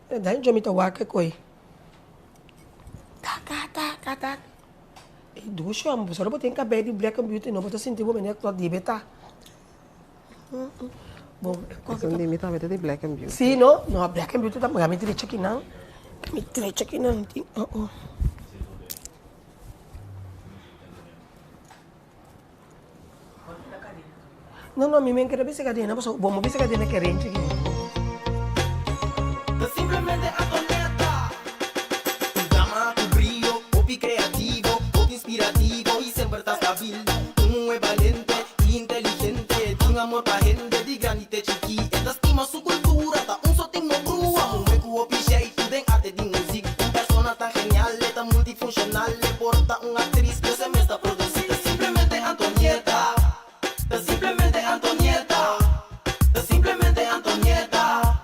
Dan djo mi ta wak e koi. Taka taka tak. E dushi homber, pasobra bo tin kabei di black and beauty no bo ta sinti bo mene klòt di beta. Bon, e koki ta. Esun di mi tambe ta di black and beauty. Si no? No, black and beauty ta mi drecha kinan. Mi drecha kinan tin oh oh. No no mi men kere bisa kadena pasobra bo mo bisa kadena kerenchi ki. Ta simplemente Antonetta. Un dama ku brio, hopi kreativo, hopi inspirativo i semper ta stabil. Un muhé balente i inteligente, tin amor pa hende di grandi te chikí. E ta stima su kultura, ta un sotin no brua. Muhé ku hopi sheitu den arte di muzik. Un persona tan genial, e ta multifunshonal, e por ta un aktris, pero se mes ta produsí. Ta simplemente Antonieta. Ta simplemente Antonieta. Ta simplemente Antonieta.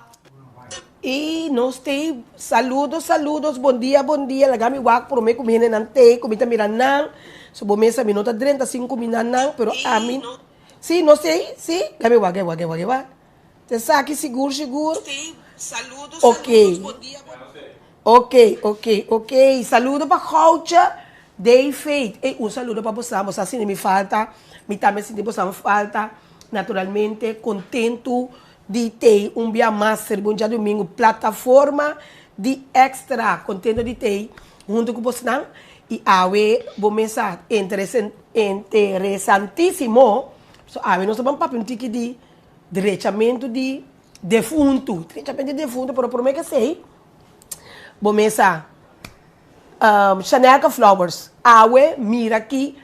Y nos tei saludos saludos bon dia bon dia laga mi wak prome ku mi hendenan tei ku mi ta mira nan so bo mesa mi no ta drenta sin kuminda nan pero ami si nos tei si laga mi wak wak wak wak ta esaki sigur sigur ok ok ok ok saludo pa Goucha Day Faith ey un saludo pa bosan bosan sinti mi falta mi tambe sinti bosan falta naturalmente kontentu di tei un bia mas riba un djadumingu plataforma di extra kontento di tei huntu ku bosnan i awe bo mesa interesantisimo so awe nos ta ban papia un tiki di drechamentu di defuntu drechamentu di defuntu pero prome ke esei bo mesa Chanelka Flowers awe mira ki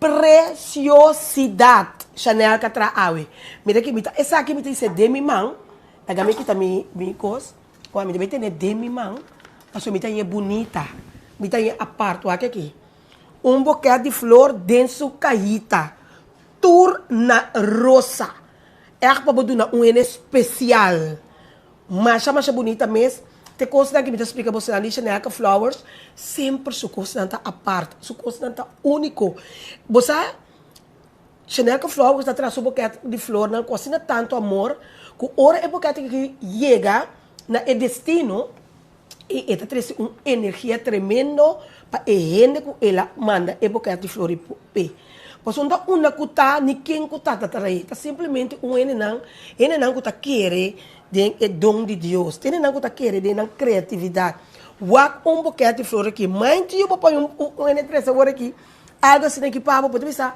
Preciosidat Chanel ka traha awe. Mira ki mi ta esaki mi ta hise den mi man laga mi kita mi mi kos wak mi ta bay tene den mi man pasobra mi ta hañ'e bunita mi ta hañ'e apart wak aki un boket di flor den su kahita tur na rosa ègt pa bo duna un hende spesial. Masha masha bunita mes, te kosnan ki mi ta splika bosonan di Chanelka Flowers, semper su kosnan ta apart, su kosnan ta uniko. Bo sa, Chanelka Flowers ta traha su boket di flornan ku asina tantu amor, ku ora e boket aki yega na e destino, I e ta trese un energia tremendo pa e hende ku el a manda e boket di flor p'e. Pasobra no ta unda ku ta ni ken ku ta ta trae, ta simplemente un hendenan, hendenan ku ta kere den e don di Dios, hendenan ku ta kere den nan kreatividat. Wak un boket di flor aki, mind you bo pone un hende trese awor aki algu asina aki pa bo, bo ta bisa,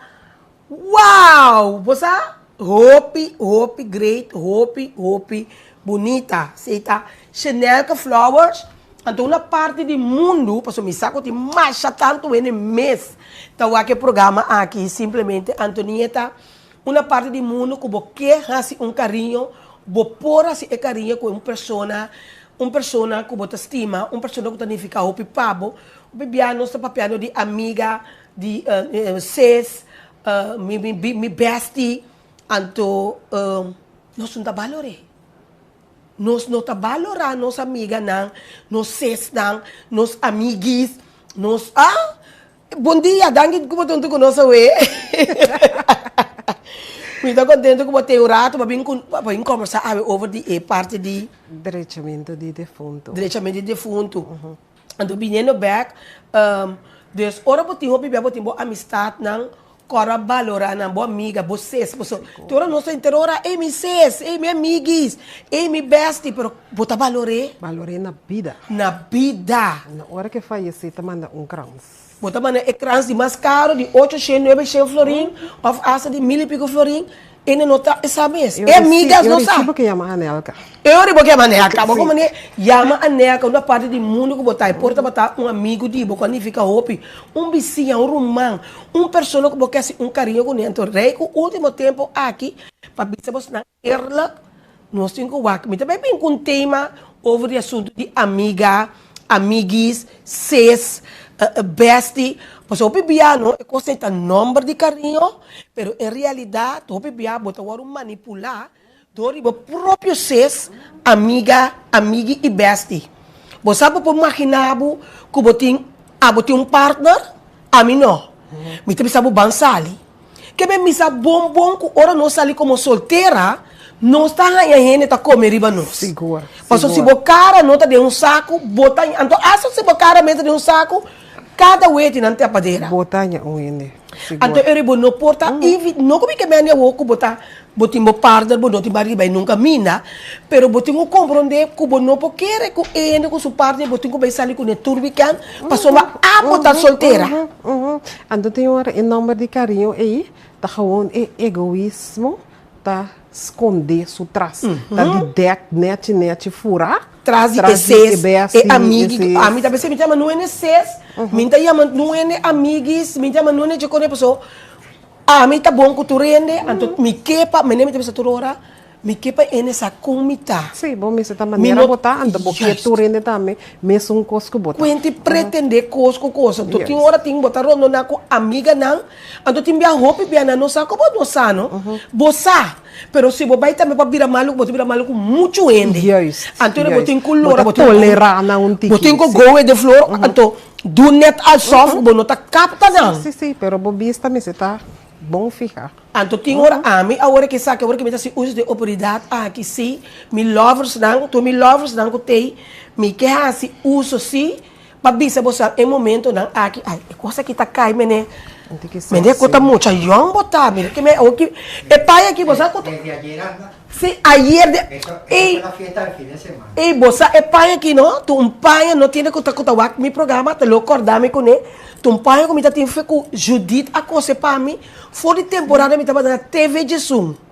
Wow! Bo sa? Hopi, hopi great, hopi, hopi bunita. Esei ta Chanelka Flowers. Anto una parti di mundu, pasobra mi sa ku tin masha tantu hende mes ta wak e programa aki, simplemente Antonieta, una parti di mundu ku bo ke hasi un kariño, bo por hasi e kariño ku un persona, un persona ku bo ta stima, un persona ku ta nifiká hopi pa bo. Hopi bia nos ta papiando di amiga, Di ses, mi mi bestie, anto nos no ta balor'é. Nos no ta balorá nos amiganan, nos sesnan, nos amiguis, nos ah! Bon dia, danki ku bo ta huntu ku nos awe. Mi ta kontento ku bo tin un rato pa bin ku pa bin kombersá awe over di e parti di. Drechamentu di defuntu. Drechamentu di defuntu. Anto biniendo bek, dus ora bo tin hopi bia bo tin bo amistadnan, kòrda balorá nan, bo amiga, bo ses, paso te ora nos ta henter ora, ey mi ses, ey mi amiguis, ey mi bestie, pero bo ta balor'é? Balor'é na bida. Na bida. Na ora ke fayesé ta manda un krans. Bo ta manda e krans di mas karo, di ocho shen, nuebe shen florin, òf asta di mil i piko florin, Ene no ta e sa mes. E amigas no sa. E ora si bo ke yama Anelka. E ora bo ke yama Anelka. Bo komo ne yama Anelka una parti di mundu ku bo ta. E por tabata un amigu di bo ku a nifiká hopi. Un bisiña, un ruman, un persona ku bo ke hasi un kariño kuné. Anto rei ku ultimo tempu aki pa bisa bosnan eerlijk nos tin ku wak. Mi ta bai bin ku un tema over di asuntu di amiga, amiguis, sis, bestie. Pasobra hopi bia no e kos ei ta nomber di kariño, pero en realidat hopi bia bo ta wòrdu manipulá dor di bo propio sis, amiga, amigui i bestie. Bo sa bo por maginá bo ku bo tin abo tin un partner? Ami no. Mi ta bisa bo ban sali. Ke men misa bon bon ku ora nos sali komo soltera. Nos ta haña hende ta come riba nos. Sigur, Pasobra si sigur. bo cara no ta den un saco, bo ta haña, anto hasta si bo cara mes ta den un saco, cada weti nan tapadera. Bo ta haña un hende, sigur. Anto eri bo no por ta invi, no cu mi ke mende awor cu bo ta, bo tin bo partner, bo no tin bari bay nunca minda, pero bo tin cu comprende cu bo no por kere cu e hende cu su partner bo tin cu bay sali cune tur weekend, pasobra abo ta soltera. Anto tin ora e nomber di cariño ey ta gewoon e egoismo ta skondé su tras. Ta di dèk nèchi nèchi furá. Tras di e ses, e amigi. Ami ta bisa mi ta yama nuene ses, mi ta yama nuene amigis, mi ta yama nuene djekone paso ami ta bon ku tur hende, anto mi ke pa, mene mi ta bisa tur ora, mi ke pa hende sa kon mi ta. Sí, bo mester ta manera bo ta, anto bo ke tur hende tambe mesun kos ku bo ta. Kuenti pretendé kos ku kos, anto tin ora tin bo ta rondoná ku amiganan. Anto tin bia hopi bia nan no sa ku bo no sa no. Bo sa, pero si bo bai tambe pa bira malu bo ta bira malu ku muchu hende. Juist, Anto bo juist. tin ku Bo lora, ta bo tin ku tolerá nan un bo tiki, tin ku si. go with the flow, anto do net alsof ku bo no ta kapta nan. Si, si, si, pero bo bista mester ta bon fiha. Anto tin ora ami awor ke sa ke awor ke mi ta hasi uso di e oportunidat aki si, mi loversnan, tur mi loversnan ku t'ei, mi ke hasi uso si, Pa bisa bo sa e momentonan aki, ay, e kos aki ta kai mene, mene ku ta mucha yòn bo ta, mira ke me awor ki, e pai aki bo sa ku ta, Desde ayer anda. si ayer de, Eso, eso ey, fue la fiesta del fin de semana. ey bo sa e paña aki no, ta un paña no tiene ku ta ku ta wak mi programa, ta lo kòrda mi kuné, ta un paña ku mi ta tin fe ku Judith a kose pa mi for di temporada mi tabata na TV Djesun.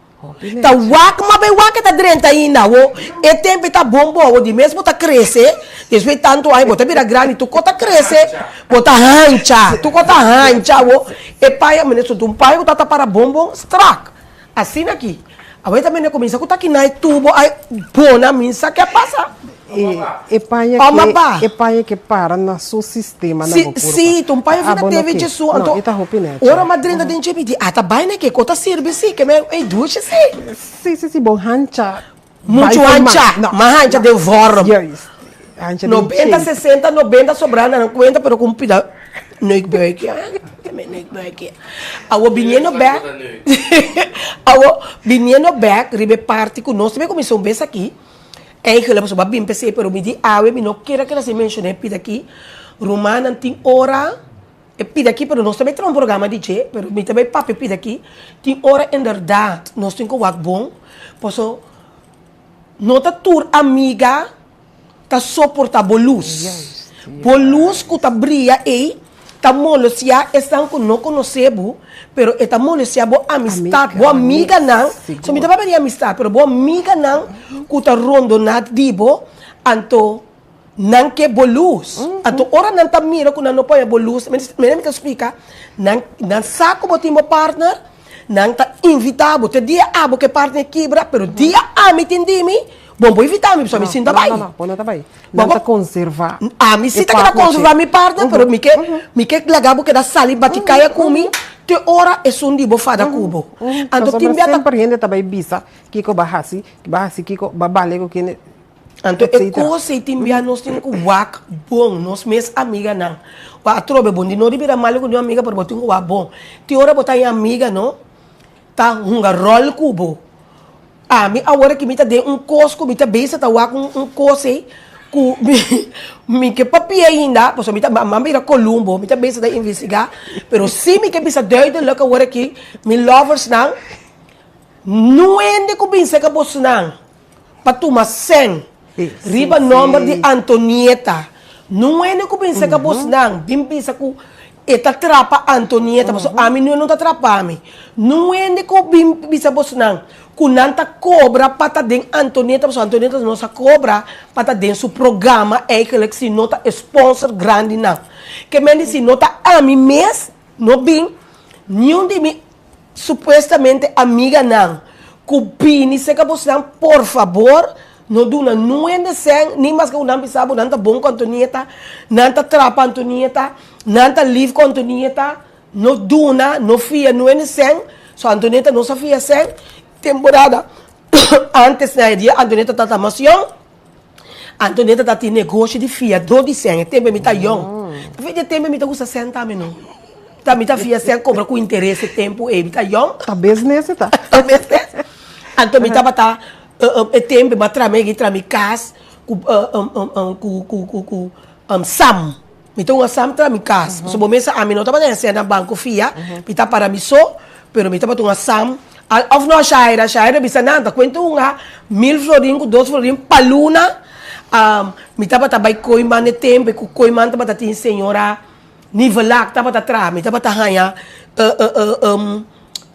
Ta wak ma bay wak e ta drenta ainda awo e tempo e ta bon bo awo di mes bo ta crece despues di tanto aña bo ta bira grandi tuko ta crece bo ta hancha tuko ta hancha awo e paña mene su ta un paña ku ta ta para bon bon strak asina aki awo e ta mene cuminsa ku ta kina e tubo ay bona mi sa ke a pasa. E paña ke e paña ke para na su sistema na bo kurpa. Si, si, ta un paña fina TV Jesu anto No, e ta hopi nechi. Ora m'a drenta den dje mi di, a ta baina ke ko ta sirbi si, ke me e dushi si. Si, si, si, bo hancha Muchu hancha, m'a hancha den vorm. Juist, hancha den Nobenta, shape. sesenta, nobenta sobrá na nan kuenta pero ku un pida neukbuikje, ke me neukbuikje. Awo biniendo bek, awo biniendo bek riba e parti ku nos tambe kuminsá un bes aki. Eigenlijk pasobra bo a bin p'esei pero mi di awe mi no kier a keda sin menshoná e pida aki. Rumannan tin ora e pida aki pero nos ta bai traha un programa di dje pero mi ta bai papia e pida aki. Tin ora inderdaad nos tin ku wak bon paso no ta tur amiga ta soporta bo lus. Bo lus ku ta bria ei ta molestia esnan ku no konosé bo, pero e ta molestia bo amistat, bo amiganan, so mi ta papia di amistat, pero bo amiganan ku ta rondoná di bo, anto nan ke bo lus. Anto ora nan ta mira ku nan no por haña bo lus, mira mi ta splika, nan nan sa ku bo tin bo partner, nan ta invitá bo, te dia abo ku e partner kibra, pero dia ami tin di mi, bo no por invitá mi pasobra mi sinta bai. No, no, no, bo no ta bai. Nan ta konservá Ami si ta keda konservá mi partner, pero mi ke mi ke laga bo keda sali bati kaya ku mi te ora esun di bo fada ku bo. Anto tin bia ta. Pasobra semper hende ta bai bisa kiko bo a hasi, bo a hasi kiko, bo a bale ku kende, Anto e kos ei tin bia nos tin ku wak bon, nos mes amiganan. Wak atrobe bon di no di bira malu ku niun amiga, pero bo tin ku wak bon. Tin ora bo ta haña amiga no ta hunga ròl ku bo. Ami awor aki mi ta den un kos ku mi ta bezig ta wak un un kos ei ku mi mi ke papia ainda pasobra mi ta m'a mira Columbo mi ta bezig ta investigá pero si mi ke bisa duidelijk awor aki mi loversnan no hende ku bin seka bosnan pa tuma sèn riba nòmber di Antonieta no hende ku bin seka bosnan bin bisa ku e ta trapa Antonieta pasobra ami no ta trapa mi. Nun hende ku bin bisa bosnan ku nan ta kobra pa ta den Antonieta pasobra Antonieta no sa kobra pa ta den su programa eigenlijk si no ta e sponsor grandinan. Ke men di si no ta ami mes no bin niun di mi Supuestamente amiganan ku bini serka bosnan por fabor no duna nun hende sèn ni maske ku nan bisa bo nan ta bon ku Antonieta, nan ta trapa Antonieta, nan ta lif ku Antonieta, no duna, no fia nun hende sèn, so Antonieta no sa fia sèn, temporada antes na e dia Antonieta tabata mas yòn. Antonieta ta tin negoshi di fiadó di sèn. E tempu mi ta yòn. Ta fe di e tempu mi ta gusta sèn tambe no. Ta mi ta fia sèn kobra ku interes e tempu ei. Mi ta yòn. Ta business e ta. Ta business. Anto mi tabata e tempo mi a traha mi traha mi kas ku ku ku ku ku Sam. Mi ta un Sam traha mi kas. Pasobra bo mesa ami no tabata hesé na banko fia, mi ta para mi so, pero mi tabata un Sam. Of no Shaira, Shaira bisa nan ta kuenta un a mil florin ku dos florin pa luna. Mi tabata bai Kooiman e tempo ku Kooiman tabata tin señora Nivelak tabata traha. Mi tabata haña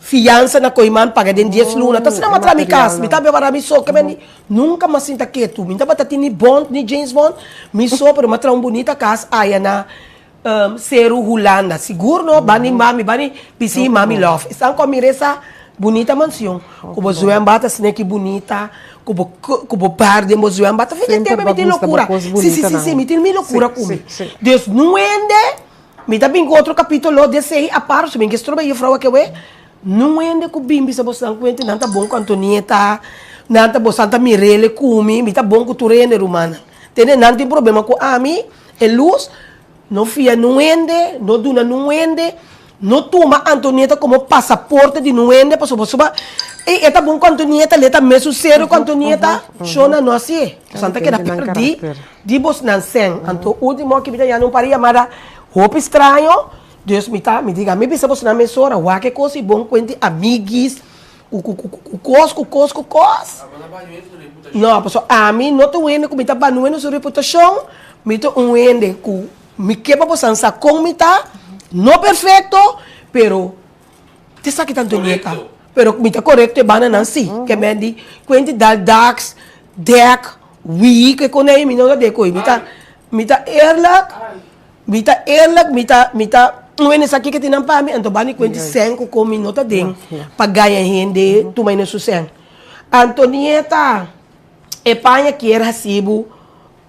Fiansa na koiman paga den dies luna. Ta asina m'a traha mi kas. Mi ta bebara mi so. Keme nunka m'a sinta ketu. Mi tabata tin ni Bond ni James Bond. Mi so pero m'a traha un bunita kas aya na Seru Hulanda. Sigur no bani mami bani bisi mami love. Esnan ku a mira esa bunita mansion. Ku bo zwembad asina ki bunita. Ku bo ku bo bar den bo zwembad. Ta fin den tempo mi tin lokura. Si si si si mi tin mi lokura ku mi. Dus nuende. Mi ta bin ku otro kapitulo di esei apart, so mi ke stroba juffrouw akewe. Nun hende ku bin bisa bosnan kuente nan ta bon ku Antonieta, nan ta bosan ta mirele ku mi, mi ta bon ku tur hende rumannan. Tende nan tin problema ku ami, e lus, no fia nun hende, no duna nun hende, no tuma Antonieta komo pasaporte di nun hende pasobra boso e e ta bon ku Antonieta, le ta mesun serio ku Antonieta, shona no hasié. Bosan ta keda perdí. Di bosnan sen. Anto ultimo aki mi ta yanda un par di yamada hopi straño, dus mi ta, mi diga, mi bisa bosnan mesora, wak e kos i bon kuenti amiguis, ku ku ku ku kos ku kos ku kos. No, pasobra ami no ta un hende ku mi ta banu'e na su reputashon, mi ta un hende ku mi ke pa bosan sa kon mi ta, no perfekto, pero T'esaki ta Antonieta. Pero mi ta korekto e banda nan si. Ke men di kuenti dal daks, dek, wii ke konei mi no ta deko. Mi ta mi ta eerlijk, mi ta eerlijk, mi ta mi ta un hende sa kiko tin nan pa mi anto banda di kuenti sèn ku kon mi no ta den pa gaña hende tuma hende su sèn. Antonieta e paña kier hasi bo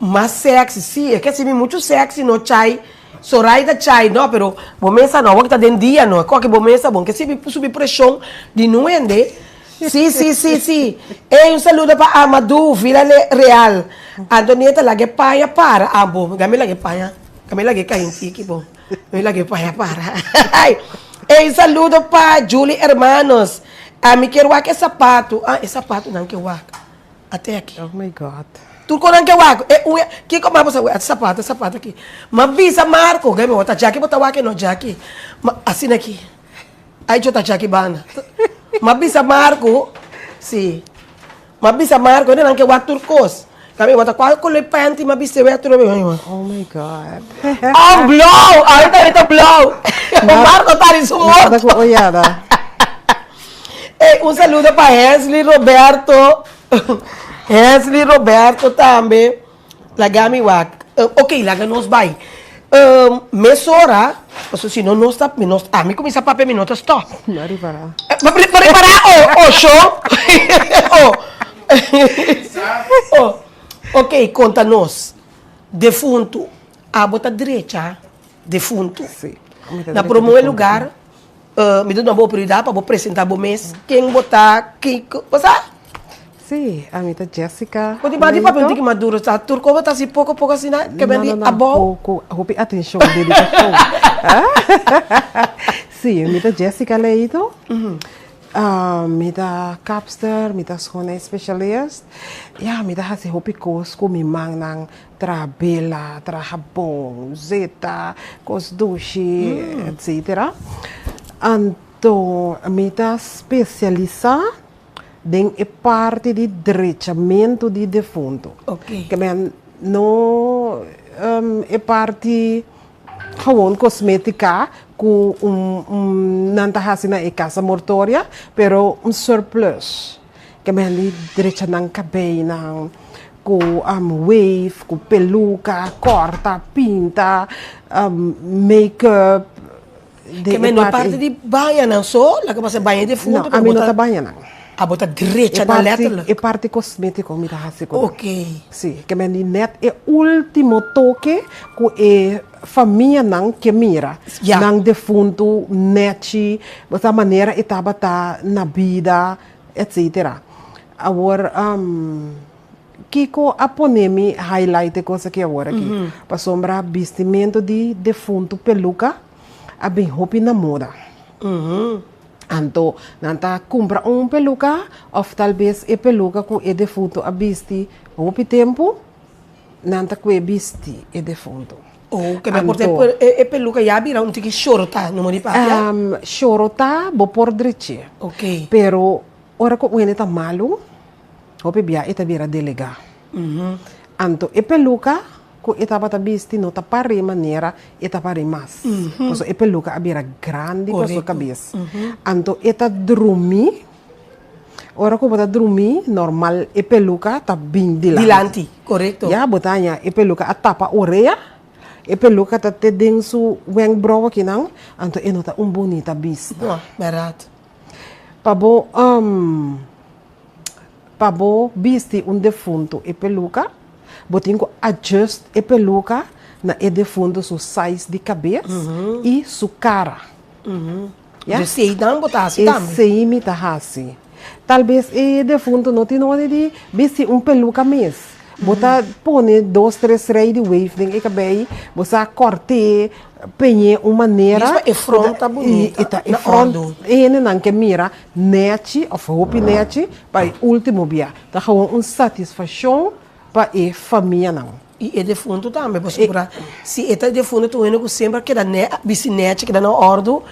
Mas sexy, si, e ke sibi muchu sexy no chai, Soraida chai no, pero bo mesa no, awor ki ta den dia no, e koke bo mesa bon ke sibi subi preshon di nuende, si si si si, ey un saludo pa Amadou, Villa Real, Antonieta laga e paña para, ah bo, mi laga e paña, mi laga e kaintiki bo, mi laga e paña para, ey un saludo pa Julie Hermanos, ami kier wak e sapatu, ah e sapatunan ke wak. Ate aki. Oh my God. Tur konan ke wak e uña kiko mas bo sa wak ate sapato e sapato aki ma bisa Marco gei bo ta djaki bo ta wak e no djaki ma asina aki ai djo ta djaki banda ma bisa Marco si ma bisa Marco e nan ke wak tur kos ta mi bo ta kual kolor panty ma bisti wea tur Oh my God. Oh blou ahorita mi ta blou Marco ta di su morto. Ey, un saludo pa Hensley Roberto. Hensley Roberto tambe. Laga mi wak. Uh, ok, laga nos bai. Um, mesora, paso si no nos ta, mi nos, ami kuminsa papia mi no ta stop. No ripará. Eh, ma pri- ma ripará, oh, oh, sho. oh. oh. Ok, konta nos. Defuntu, abo ta drecha defuntu. Sí. Mi ta Na drecha promé defuntu. lugar, Mi ta duna bo oportunidat pa bo presenta bo mes, ken bo ta, kiko, bo sa? Sí, ami ta Jessica Bo tin bati papia un Leito. tiki mas duro, sa tur kobo ta hasi poko poko asina, ke No, men di no, no, abou. ku hopi atenshon, dedikashon. Sí, mi ta Jessica Leito. Mi ta kapster, mi ta schoonheidsspecialist. Ya, mi ta hasi hopi kos ku mi mannan, traha bela, traha habon, zeta, kos dushi, etcetera. Anto mi ta spesialisá den e parti di drechamentu di defuntu. Ke men no e parti Gewoon cosmetica cu un nan ta haci na e casa mortoria, pero un surplus. Ke men di drecha nan cabeynan cu wave, cu peluca, corta, pinta, make up. Ke men no e parti di baña nan so, laga pasa baña di defunto. No, ami no ta baña nan. Abo ta drecha nan letterlijk. E parti cosmetico mi ta haci cu nan. Ok. Si, ke men di net e ultimo toke cu e famianan ke mira. Ya. Nan defunto nechi, bo sa manera e tabata na bida, etcetera. Awor, Kiko a pone mi highlight e kos aki awor aki? Pasobra bistimento di defuntu peluka a bin hopi na moda. Anto nan ta kumpra un peluka òf talbes e peluka ku e defuntu a bisti hopi tempu, nan ta kue bisti e defuntu. Oh, ke por ta e peluka ya a bira un tiki shorotá, no mo di papia? Shorotá bo por drech'é. Ok. Pero ora ku un hende ta malu, hopi bia e ta bira delegá. Anto e peluka ku e tabata bisti no ta par'é manera e ta par'é mas. Pasobra e peluka a bira grandi pa su kabes. Anto e ta drumí, ora ku bo ta drumí normal e peluka ta bin dilanti. Dilanti, korekto. Ya, bo ta haña e peluka a tapa orea, e peluka ta te den su wenkbrou akinan, anto e no ta un bunita bista. No, bèrdat. Pa bo. Pa bo bisti un defuntu e peluka, bo tin ku adjust e peluka na e defuntu su size di kabes i su kara. Ya? Esei nan bo ta hasi tambe? Esei mi ta hasi. Tal bes e defuntu no tin nodi di bisti un peluka mes. Bo ta pone dos tres rei di wave den e kabei, bo sa kòrt'é, peñ'é un manera. Misma e front ta bunita, I ta e na front, òrdu. e hendenan ke mira nèchi òf hopi nèchi pa e último bia. Ta gewoon un satisfashon pa e famianan. I e defuntu tambe, pasobra si e ta defuntu ta un hende ku semper a keda nè, bisti nèchi, keda na òrdu,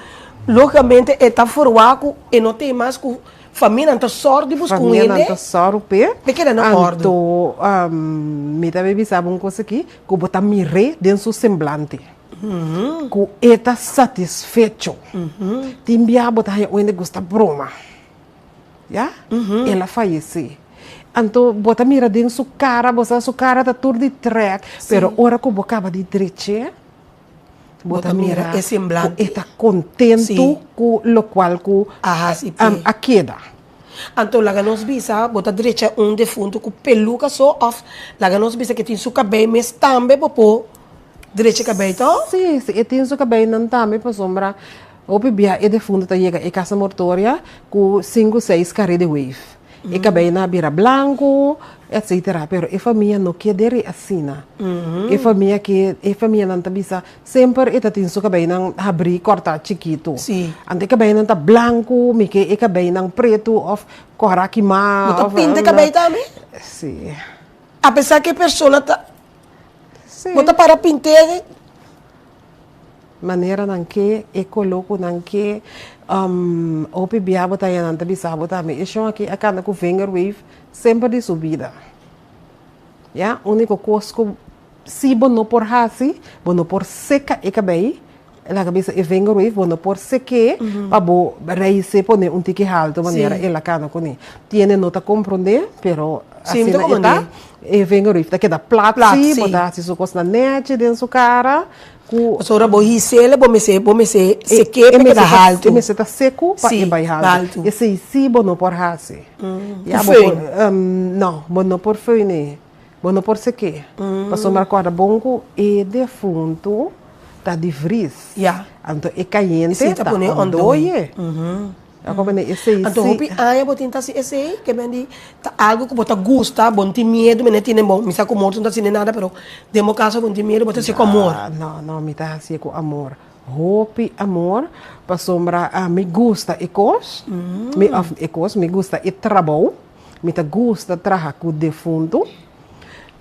lógikamente e ta forwá ku e no tin mas ku Famianan ta sòru di buska un hende. Famianan ta sòru p'e. P'e keda na òrdu. Anto mi ta bisa bo un kos aki, ku bo ta mir'é den su semblante, ku e ta satisfecho. Tin bia bo ta haña un hende gusta broma, ya, el a fayesé. Anto bo ta mira den su kara, bo sa su kara ta tur di trèk, pero ora ku bo kaba di drech'é, Bo ta mira e semblante. Ku e ta kontentu ku lokual ku a keda. Anto laga nos bisa bo ta drecha un defuntu ku peluka so òf laga nos bisa ke tin su kabei mes tambe bo por drecha e kabei to? Si, si e tin su kabeinan tambe pasobra hopi bia e defuntu ta yega e kasa mortoria ku sinku seis kare di wave. E kabei nan a bira blanku, etsetera, pero e famia no ke deri asina. E famia ke, e famianan ta bisa semper e ta tin su kabeinan habrí kòrtá chikitu. Anto e kabeinan ta blanku, mi ke e kabeinan pretu òf kòrá kimá. Bo ta pinta e kabei tambe? Si. Apesar ke e persona ta, Si. bo ta para pint'é? Manera nan ke, e kolo ku nan ke, hopi bia bo ta haña nan ta bisa bo tambe e shon aki a kanda ku vingerwave semper di su bida. Ya, uniko kos ku si bo no por hasi, bo no por seka e kabei, laga bisa e vingerwave bo no por sek'é pa bo reis'é pone un tiki haltu manera el a kanda kuné. Tiene no ta komprondé, pero asina e ta, e vingerwave ta keda plat si, bo ta hasi su kosnan nèchi den su kara. Ku. Pasobra bo hisele bo mester bo mester sek'é pa e keda haltu. E mester ta seku pa e bai haltu. Esei si bo no por hasi. Ku föhn? No, bo no por föhn e. Bo no por sek'é. Pasobra kòrda bon ku e defuntu ta di vris. Anto e kayente ta ondoye. Anto hopi aña bo tin ta hasi esei? Ke men di ta algu ku bo ta gusta, bo no tin miedu, mi no tene bo, mi sa ku morto no ta hasi nada, pero den bo kaso bo no tin miedu, bo ta hasi ku amor. No, no, mi ta hasié ku amor. Hopi amor, pasobra mi gusta e kos, mi òf e kos, mi gusta e trabou, mi ta gusta traha ku defuntu.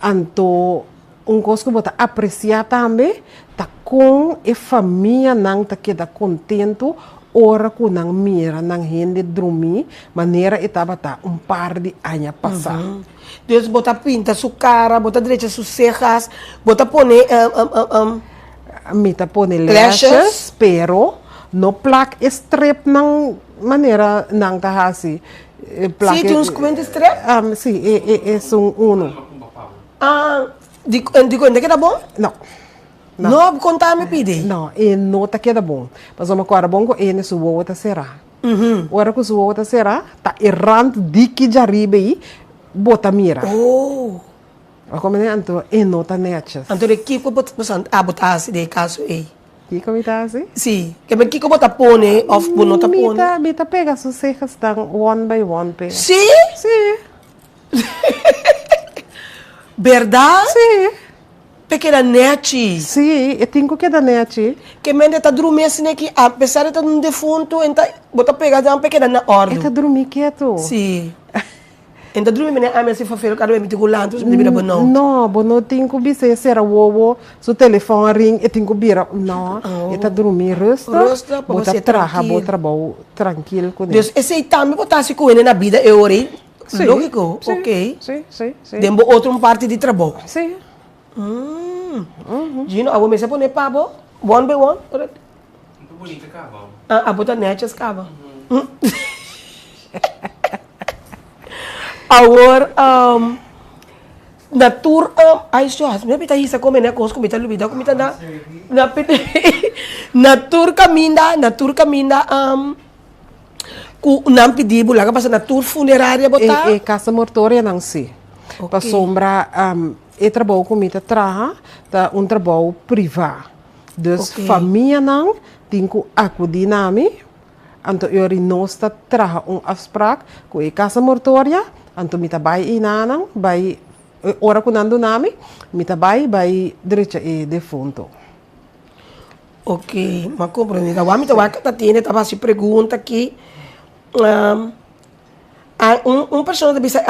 Anto Un kos ku bo ta apresiá tambe ta kon e famianan ta keda kontentu ora ku nan mira nan hende drumí manera e tabata un par di aña pasá. Dus bo ta pinta su kara, bo ta drecha su sejas, bo ta pone Mi ta pone lashes, pero no plak e stripnan manera nan ta hasi. Sí, tin un skwente strip? Sí, e esun unu. Ah, di di kon ta keda bon? No. No, konta mi pidi. No, e no ta keda bon. Pasobra mi kòrda bon ku ene su wowo ta será. Ora ku su wowo ta será, ta e rant diki djariba ei bo ta mira. Oh. Bo komprendé? Anto e no ta nètjes. Anto de kiko bo ta abo ta hasi den e kaso ei? Kiko mi ta hasi? Si. Ke men kiko bo ta pone òf bo no ta pone? Mi ta pega su segesnan one by one p'e. Si? Si. Berdad? Sí. P'e keda nèchi. Sí, e tin ku keda nèchi. Ke mende ta drumi asina aki, apesar e ta un defuntu, en ta, bo ta pega dan p'e keda na òrdu. E ta drumi ketu. Sí. En ta drumi mene ami asi fafel kada bes mi tin ku lanta, mi ta bira benout. No, bo no tin ku bis'é sera wowo, su telefòn a ring, e tin ku bira, no, e ta drumi rustig, Rustig, pa bo bo ta ser traha bo trankil. trabou trankil kuné. Dus esei tambe bo ta hasi ku hende na bida e ora ei? Sí, Lógiko, sí, ok. sí, sí, sí. Den bo otro un parti di trabou. Sí. Gino, abo mester pone pa bo one by one? Ora. Ta bonita kaba. Ah, abo ta netjes kaba. Awor, na tur, ay sho, mi ta hisa come ne cos cu mi ta lubida cu mi ta na, na, na tur caminda, na tur caminda, Ku nan pidi bo laga pasa na tur funeraria bo ta? E casa mortorianan si. Pasobra e trabou ku mi ta traha ta un trabou privá. Dus famianan tin ku akudí na mi, anto e ora nos ta traha un afsprak ku e casa mortoria, anto mi ta bai einanan, bai e ora ku nan duna mi, mi ta bai bai drecha e defunto. Ok, m'a comprende. Ta wak mi ta wak ta tende ta hasi pregunta aki. Un un persona ta bisa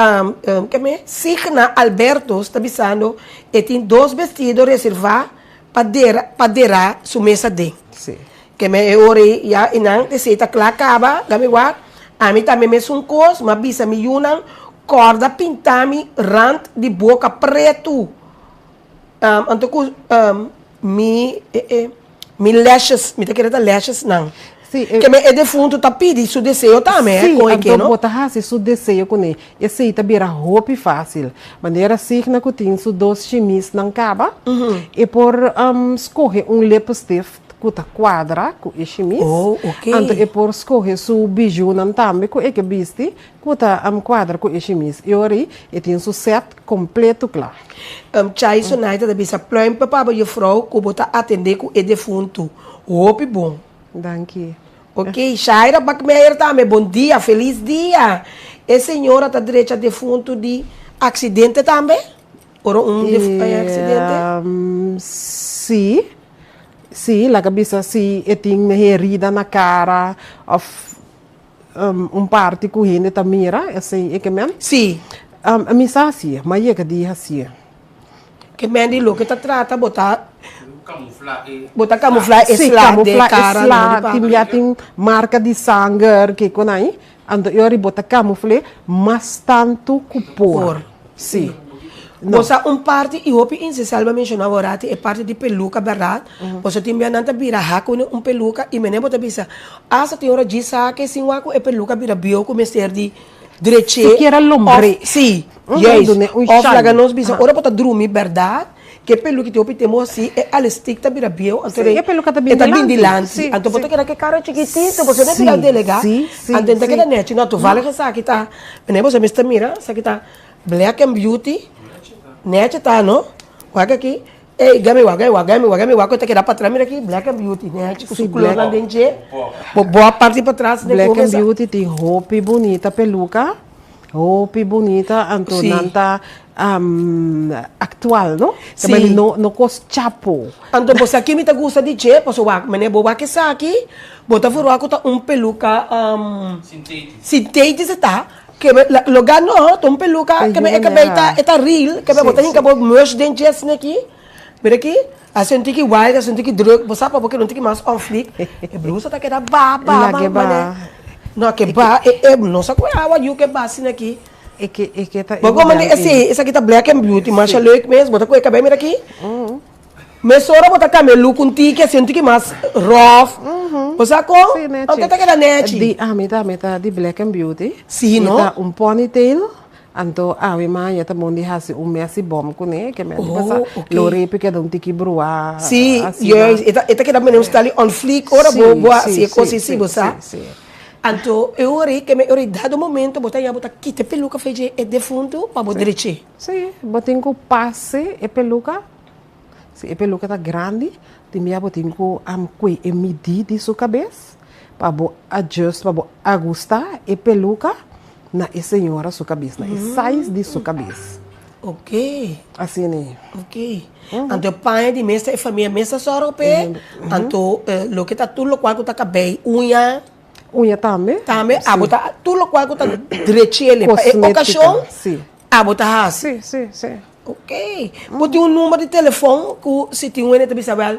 keme Signa Albertus ta bisando e tin dos bestido reservá pa dera pa derá su mes aden. Sí. Keme e ora ei ya e nan esei ta kla kaba, dami wak, ami tambe mesun kos, m'a bisa mi yunan kòrda pinta mi rant di boka pretu. Anto ku mi mi lashes, mi ta kere ta lashes nan. Sí, e. Keme e defuntu ta pidi su deseo tambe, Sí, kon e ke anto no? bo ta hasi su deseo kuné. Esei ta bira hopi fásil. Manera Signa ku tin su dos shimisnan kaba, e por skohe un lippenstift ku ta kuadra ku e shimis. Oh, oké. Anto e por skohe su bijunan tambe ku e ke bisti ku ta kuadra ku e shimis. E ora ei e tin su sèt kompleto kla. Chai Sonaita ta bisa pluimpe pa bo juffrouw ku bo ta atendé ku e defuntu. Hopi bon. Danki. Ok, Shaira Bakmeijer tambe, bon dia, felis dia. E señora ta drecha defuntu di aksidente tambe? Ora un haña aksidente? Sí, sí, laga bisa si e tin herida na kara òf un parti ku hende ta mira, esei e ke men? Sí. Mi sa hasié, m'a yega di hasié. Ke men di loke ta trata bo ta. Kamuflá e. Bo ta kamuflá e sla den Sí, kara kamuflá e sla, tin di bia tin marka di sanger, kiko nan ei. Anto e ora bo ta kamufl'é mas tantu ku por. Por. Sí. Bo sa un parti i hopi inse Selma menshoná awor e parti di peluka bèrdat? Boso tin bia nan ta bira hak un peluka i mene bo ta bisa asta tin ora djis hak e sin wak ku e peluka bira bieu ku mester di drech'é Sikiera lombr'é. òf sí juist òf laga nos bisa ora bo ta drumi bèrdat ke peluka tin hopi tempu asi e alestik ta bira bieu anto E peluka ta e ta bin bin dilanti anto bo ta keda ku e kara chikitito boso no bira delegá anto e ta keda nèchi no toevallig esaki ta mene boso mester mira esaki ta Black and beauty nechi ta no wak aki ey gami wak gami wak gami wak gami wak ku ta keda patras mira aki black and beauty nechi ku su klornan den dje bo bo a parti patras den Black and beauty tin hopi bunita peluka hopi bunita anto nan ta actual no Si. no no kos chapo. Anto bo sa ki mi ta gusta di dje pasobra wak mene bo wak esaki bo ta verwagt ku ta un peluka sintetis ta Ke me la loga no ta un peluka ke me e kabei ta e ta real ke me bo ta hinka bo mush den dje asina aki mira aki hasi un tiki wide hasi un tiki druk bo sa pa bo keda un tiki mas on fleek e blusa ta keda ba ba ba mane no ke ba e e no sa ku e awa yu ke ba asina aki bo komo di esei esaki ta black and beauty masha leuk mes bo ta kohe kabei mira aki. Mesora bo ta cambia look un tiki así un tiki mas rough. Bo sa con? Sí, nechi. Anto ta keda nechi. Di ami tambe ta di Black and Beauty. Sí, no? Mi ta un ponytail, anto awe maña ta bon di haci un messy bom cune, ke mi a di pasa Oh, ok. lo repi keda un tiki bruá Sí, asina. juist. E ta, e ta keda mene un style on fleek ora bo, Sí, bo haci sí, e cos sí, así, bo sí, sa. sí, sí. Anto e ora ei, ke me ora ei dado momento bo ta ya bo ta kita e peluca fe dje e defunto pa bo drechi. Sí, bo tin cu pase e peluca. Si e peluca ta grandi, tin bia bo tin cu cue e midi di su cabes pa bo adjust, pa bo agusta e peluca na e señora su cabes, na e size di su cabes. Ok. Asina ei. Ok. Anto e paña di mes ta e famia mes ta sòrg p'e, anto loke ta tur lokual ku ta kabei, uña. Uña tambe. Tambe abo ta tur lokual ku ta drechele pa e okashon abo ta hasi. Si, si, si. Ok. Bo tin un number di telefon ku si tin un hende ta bisa wèl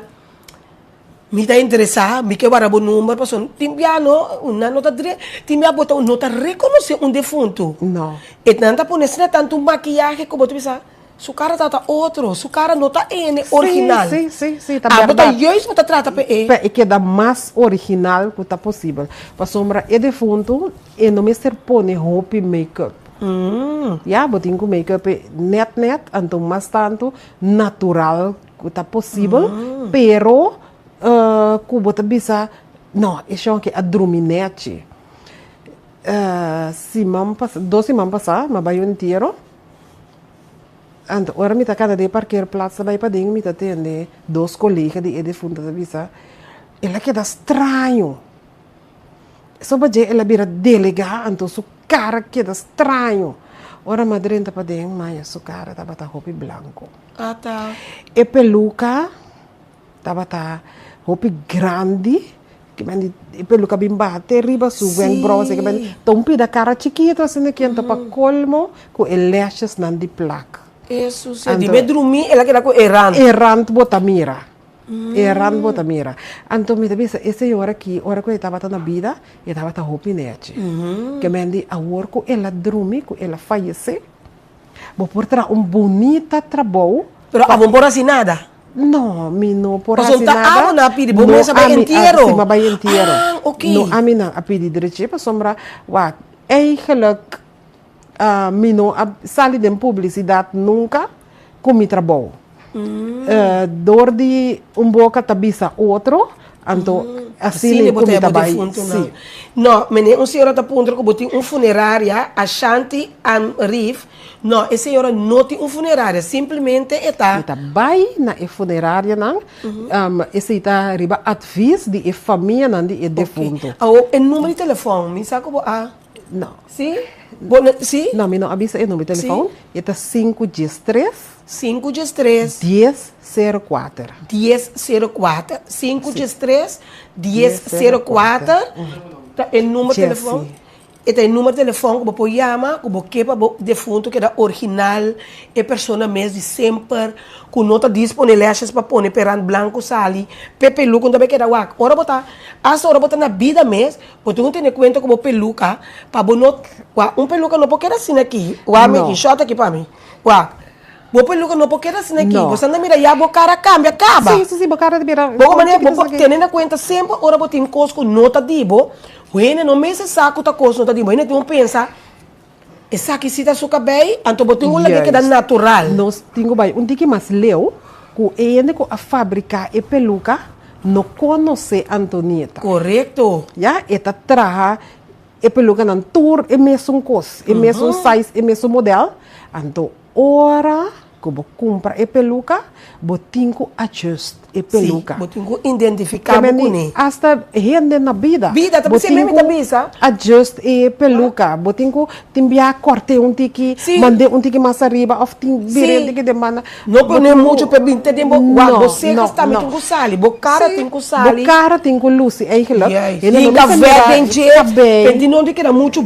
mi ta interesá, mi ke wara bo number pasobra tin bia no nan no ta dre tin bia bo ta no ta rekonosé un defuntu. No. E nan ta pone asina tantu makiyahe ku bo ta bisa Su cara ta ta otro, su cara no ta ene original. Sí, sí, sí, ta Abo ta berdad. juist bo ta trata pa e. Pa e keda mas original ku ta posibel. Pasobra e defuntu e no mester pone hopi make-up. Ya, bo tin ku make-up e nèt nèt, anto mas tantu natural ku ta posibel, pero ku bo ta bisa, no, e shon aki a drumi nèchi. Siman pasa, dos siman pasá, mi a bai un entiero. Anto ora mi ta kanda den e parkeerplaats ta bai paden mi ta tende dos kolega di e defunto ta bisa, El a keda straño. Soba dje el a bira delegá anto su kara keda straño. Ora mi a drenta paden maya su kara tabata hopi blanko. Ata. E peluka Tabata hopi grandi, ke men di e peluka bin baha te riba su wenkbrauw asina ke men ta un pida kara chikito asina ke anto pa kolmo ku e lashesnan di plak. Eso si, di me drumi el a keda ku e rand. E rand bo ta mira, e rand bo ta mira. Anto mi ta bisa e señor aki ora ku e tabata na bida e tabata hopi nechi. Ke men di awor ku el a drumi, ku el a fayesé, bo por traha un bunita trabou. Pero abo no por hasi nada. No, mi no por hasi Pasobra nada. ta abo nan a pidi, bo No mes a bai ami a, entiero. si, mi a bai entiero. Ah, ok. No ami nan a pidi drechi pasobra wak, eigenlijk mi no a sali den publisidat nunka ku mi trabou. Dor di un boka ta bisa otro, anto asina Asina ku bo mi ta ta bo bai, defuntonan. si. No, meneer un señora ta puntra ku bo tin un funeraria, Ashanti Amrif, No, e señora no tin un funeraria, simplemente e ta. E ta bai na e funerarianan, esei ta riba advis di e famianan di e defunto. Ok, awor e number di telefòn, mi sa ku bo a. No. Si? Bo no, si? No, mi no a bisa e number di telefòn, e ta sinku diestres. Sinku diestres. Dies sero kuater. Dies sero kuater, sinku diestres, dies sero kuater, ta e number di telefòn. E ta e numero telefòn ku bo por yama ku bo ke pa bo defuntu keda original, e persona mes di semper ku no ta dispone lashes pa pone pe rand blanku sali, p'e peluka no ta bai keda wak. Ora bo ta, asta ora bo ta na bida mes, bo tin ku tene kuenta ku bo peluka pa bo no, wak, un peluka no por keda asina aki, wak mi aki, shòt aki pa mi, wak, bo peluka no por keda asina aki, bo sa na mira ya bo kara kambia kaba. Sí, sí, sí, bo kara ta bira. Bo manera bo por tene na kuenta semper ora bo tin kos ku no ta di bo, Hende no mester sa ku ta kos no ta di bo. Hende tin un pensa, esaki si ta su kabei, anto bo tin un lag'é keda natural. Nos tin ku bai un tiki mas leu ku e hende ku a fabriká e peluka no konosé Antonieta. Korekto. Ya, e ta traha e pelukanan tur e mesun kos, e mesun size, e mesun modèl. Anto ora Ku bo kumpra e peluka, bo tin ku adjust e peluka. Sí, bo tin ku identifiká bo kuné. Hasta hende na bida. Bida, ta bisa mi ta bisa. Adjust e peluka. Bo tin ku tin bia kòrt'é un tiki, mand'é un tiki mas ariba òf tin bir'é un tiki den banda. No pone muchu pa bin te den bo, wak bo sejas tambe tin ku sali, bo kara tin ku sali. Bo kara tin ku lusi eigenlijk. Juist. Hinka vèt den dje, p'e no tin keda muchu,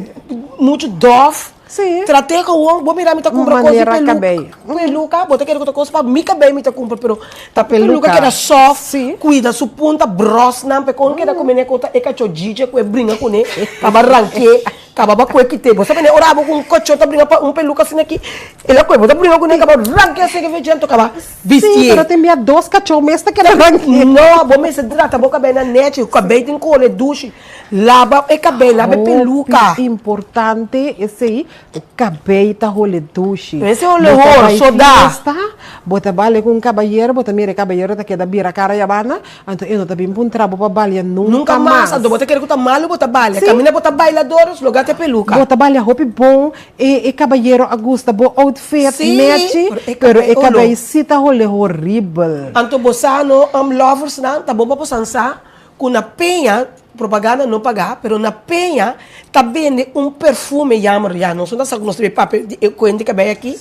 muchu dòf. Sí. Traté gewoon, bo mira mi ta kumpra kos di Manera pelu, kabei. peluka, bo ta kere ku ta kos pa mi kabei mi ta kumpra, pero Ta peluka peluka. keda soft, Sí. kuida su punta, bros nan, pe kon keda ku mene ku ta e kachó djidje ku e bringa kuné, kaba ranké, kaba ba kue kite. Bo sa mene ora abo ku un kachó ta bringa pa un peluka asina aki, el a kue, bo ta bringa kuné kaba ranké asina ke djento kaba Sí, bistié. pero tin bia dos kachó mes ta keda ranké. No, bo mester trata bo kabei na nechi, kabei tin kole dushi. Laba e kabei, laba e peluka. Hopi importante esei, bo kabei ta hole dushi. Mester hole hor, soda. Bo ta bai fiesta, bo ta bale ku un kabayero, bo ta mira e kabayero ta keda bira kara yabana, anto e no ta bin puntra bo pa balia nunka Nunka mas, mas. anto bo ta kere ku ta malu bo ta balia. Si. Kaminda bo ta bailador, lo gata e peluka. Bo ta balia hopi bon, e e kabayero a gusta bo outfit, Si, nechi, pero e pero kabei e holo. kabei si ta hole horibel. Anto bo sa no, loversnan, ta bon pa bo san sa Ku na peña, propaganda no pagá, pero na peña ta bende un perfume, jammer, ya nos no ta sa ku nos ta bay papia di e kuent di kabei aki.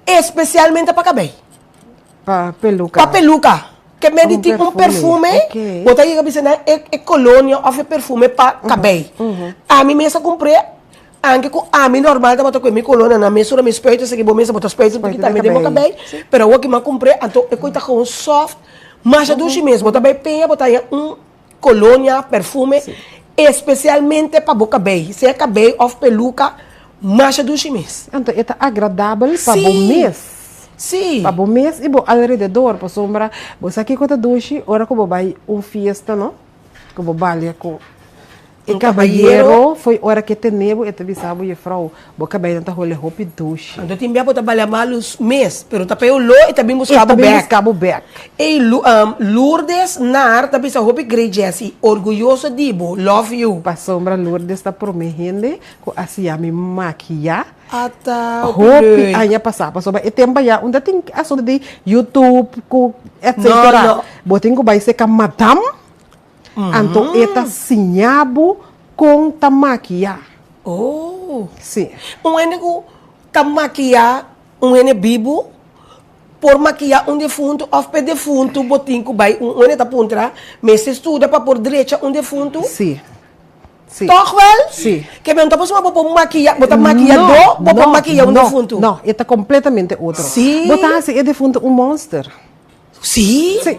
Especialmente pa cabey. Pa peluca. Pa peluca. Ke men di tin un perfume, bo ta yega bisa nan e e colonia of e perfume pa cabey. Ami mes a cumpr'e, anke cu ami normal tabata cu e mi colonia nan mesora mi spuit esaki bo mes bo ta spuit un poquito tambe den bo cabey, pero awor ki mi a cumpr'e anto e coy ta gewoon soft, masha dushi mes. Bo ta bay peña bo ta haña un colonia, perfume, especialmente pa bo cabey, sea cabey of peluca, masha dushi mes. Anto e ta agradabel pa bo mes. Sí. Pa bo mes y bo alrededor, pasobra bo sa kico ta dushi ora cu bo bay un fiesta no, cu bo balia cu e cabayero, fo'i ora cu e tene bo e ta bisa bo, Juffrouw, bo cabeynan ta hole hopi dushi. Anto tin bia bo ta balia malu mes, pero ta pa e oló e ta bin busca bo bek. E ta bin busca bo bek. Ey Lourdes Naar ta bisa hopi great Jessy, orguyoso di bo, love you. Pasobra Lourdes ta prome hende cu a siña mi makiya. Ata hopi leuk. aña pasá pasobra e tempo ya unda tin asuntu di YouTube ku etcetera. No, no. Bo tin ku bai seka madam anto e ta siña bo kon ta makiá. Oh. Si. Un hende ku ta makiá un hende bibu por makiá un defuntu òf p'e defuntu bo tin ku bai un hende ta puntra mester studia pa por drecha un defuntu? Si. Si. Toch wel? Si. Ke men ta pasobra bo por makiya, bo ta makiyadó, bo por makiya un defuntu. No, e ta completamente otro. Si. Bo ta hasi e defuntu un monster. Si. Si.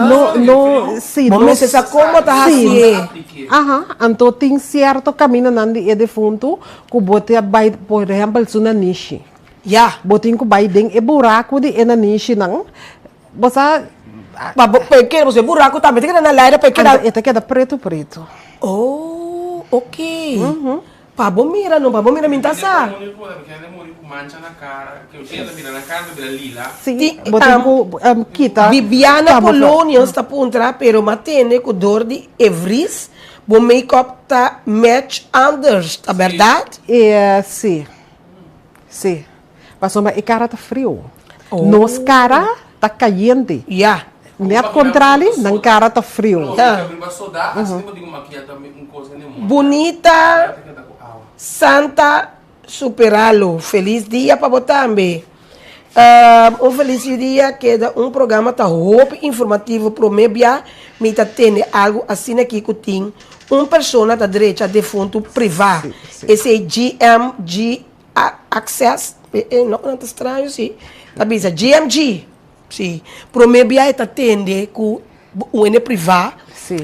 No, no, si. Bo mester sa kon bo ta hasié. Aha, anto tin cierto camindanan di e defuntu cu bo ta bai, por ehempel, su nanishi. Ya. Bo tin cu bai den e buraco di e nanishinan. Bo sa. Ma bo pe keda bo buraku tambe ta keda na laira pe keda. Anto e ta keda pretu pretu. Oh ok pa bo mira no pa bo mira mi ta sa. Si bo tin ku kita. Bibiana Polonius ta puntra pero m'a tende ku dor di e vris bo make up ta match anders ta berdad? Si si. Pasobra e kara ta friu. Nos kara ta kayente. Ya. Net kontrali, nan kara ta friu. Bunita Santa Superalo. Felis dia pa bo tambe. Un felis dia keda un programa ta hopi informativo prome bia mi ta tende algo asina aki ku tin un persona ta drecha defuntu priva esei GMG Access, e no nan ta straño si, ta bisa GMG, si, prome bia e ta tende ku un hende privá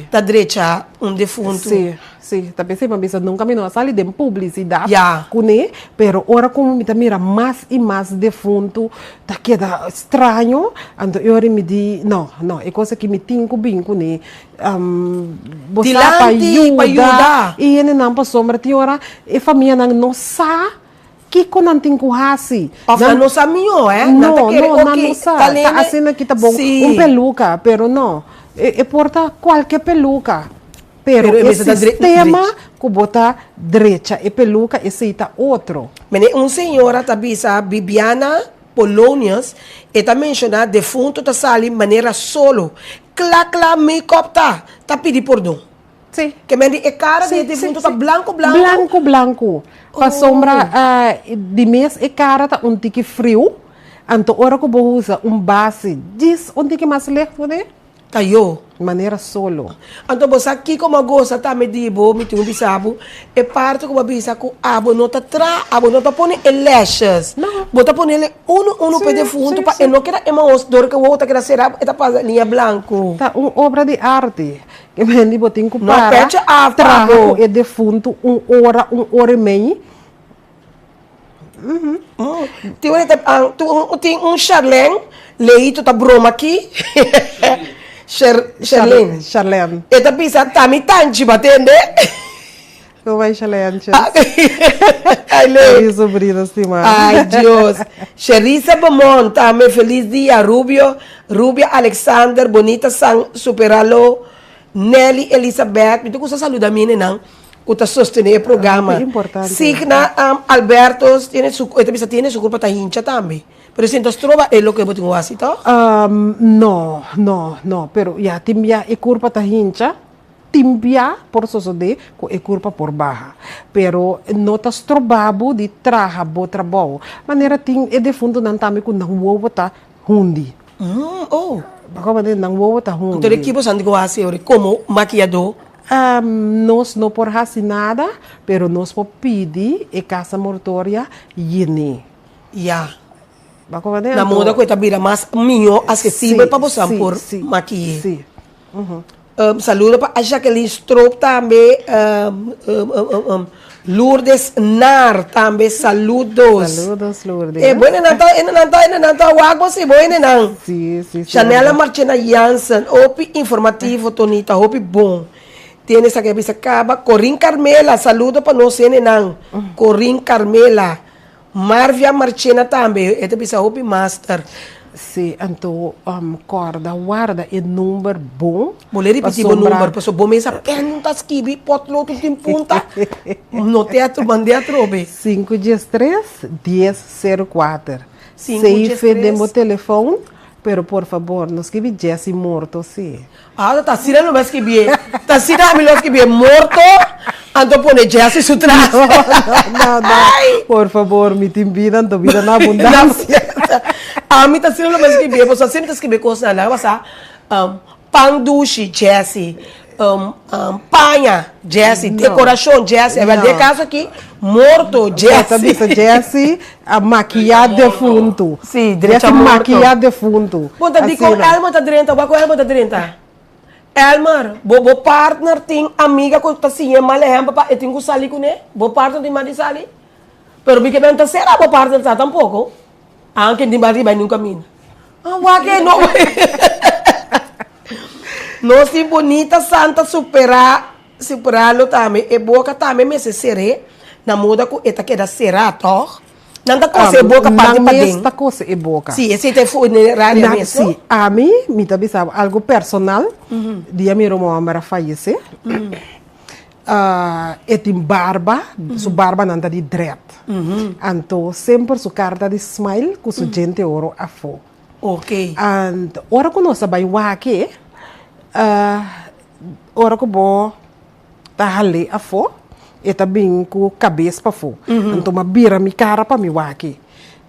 ta drecha un defuntu. Si, si, ta p'esei mi a bisa nunka mi no a sali den publisidat Ya. kuné, pero ora ku mi ta mira mas i mas defuntu ta keda straño, anto e ora mi di no, no, e kos aki mi tin ku bin kuné. Bo sa pa Dilanti pa yuda yuda. e hendenan pasobra tin ora e famianan no sa kiko nan tin ku hasi. Of nan no sa mihó, eh? Nan ta No, kere, no, nan ok, no sa. ta Ta lene. asina ki ta bon Sí. un peluka, pero no. E e por ta kualke peluka, pero Pero e e mester ta dre- sistema drecha. ku bo ta drecha e peluka esei ta otro. Mene un señora ta bisa Bibiana Polonius, e ta menshoná defuntu ta sali manera solo. Kla kla make-up ta, ta pidi pordon. Sí. Ke men di e kara di e Sí, sí, defuntu ta sí. blanku blanku. Blanku blanku. Pasobra di mes e kara ta un tiki friu, anto ora ku bo usa un base djis un tiki mas lehto kuné. Ta yo. Manera solo. Anto bo sa kiko bo a gosa tambe di bo, mi tin un bisa bo, e parti ku bo a bisa ku abo no ta tra, abo no ta pone e lashes. No. Bo ta pone el unu unu pa e defuntu pa e no keda e maos dor ku wowo ta keda sera e ta pasa liña blanku. Ta un obra di arte. Ke mende bo tin ku No para pecha af pa traha bo. ku e defuntu un ora, un ora i mei. Tin un tin un Charlene Leito ta broma aki. Charlene. Charlene. E ta bisa ta mi tanchi bo tende. Como bai Charlene? Ai leuk. Mi sobrina stima. Ai Dios. Sherisa Beaumont tambe feliz dia Rubio Rubia Alexander Bonita San Superalo Nelly Elizabeth mi ta gusta saluda mi nenan. Ku ta sostené e programa. Hopi importante. Signa Albertus tiene su, e ta bisa tiene su kurpa ta hincha tambe. Pero esei no ta stroba e loke bo tin ku hasi tòg? No, no, no. Pero ya tin bia e kurpa ta hincha. Tin bia por sosodé ku e kurpa por baha, pero no ta stroba bo di traha bo trabou. Manera tin e defuntunan tambe ku nan wowo ta hundi. Oh. Bo manera nan wowo ta hundi. Entonces ki boso a ku hasi ora komo makiyadó? Nos no por hasi nada, pero nos por pidi e kasa mortoria yené. Ya. Bo manera Na moda ku e ta bira mas mihó asesibel pa boso por makiy'é. Si. Saludo pa Jacqueline Stroop tambe, Lourdes Naar tambe saludos. Saludos Lourdes. E bo nan ta, nan ta, nan ta wak bo si bo nan. Si, si, si. Chanela Marchena Jansen, hopi informativo Tonita, hopi bon. Tiene sa ke bisa kaba. Corin Carmela, saludo pa nos hendenan. Corin Carmela. Marvia Marchena tambe, e ta bisa hopi master. Si, anto kòrda warda e number bon. Bo le ripití bo number, pasobra bo mes a pèn ta skibi potlood tur tin punta. No te a mand'é atrobe. Sinku diestres, dies sero kuater. Save den bo telefòn, pero por fabor no skibi Jessy morto si. Ah, ta asina lo mi a skibié. Ta asina ami lo a skibié, morto, anto pone Jessy su tras. No, no, no. Por favor, mi tin bida, anto bida na abundancia. Ami ta asina lo mi a skibié, pasobra asina mi ta skibié kosnan. Laga basa, pan dushi, Jessy, paña, Jessy, dekorashon, Jessy. Awor den e kaso aki, morto, Jessy. Bo ta bisa Jessy a makiá defuntu. Sí, drecha Jessy morto. makiá defuntu. Bo ta di kon Asina. Elmer ta drenta, wak ku Elmer ta drenta. Elmer, bo bo partner tin amiga ku ta siñ'é mal ehèmpel pa e tin ku sali kuné? Bo partner tin mas di sali? Pero mi ke men ta sera bo partner ta tampoko. Aunke tin mas di bai nunka mina. Ah, wak e no. Nos tin bonita santa superá Superalo tambe, e boka tambe mester ser'é na moda ku e ta keda será, tòg? Nan ta kose e boka parti Nan paden. mes ta kose e boka. Sí, esei ta e funeraria mes, no? Sí, ami, mi ta bisa bo algu personal, dia mi ruman hòmber a fayesé, e tin barba, su barbanan ta di dread. Anto semper su kara ta di smile ku su djente oro afó. Ok. And ora ku nos a bai wak e, ora ku bo ta hal'é afó, e ta bin ku kabes pafó. Anto mi a bira mi kara pa mi wak e.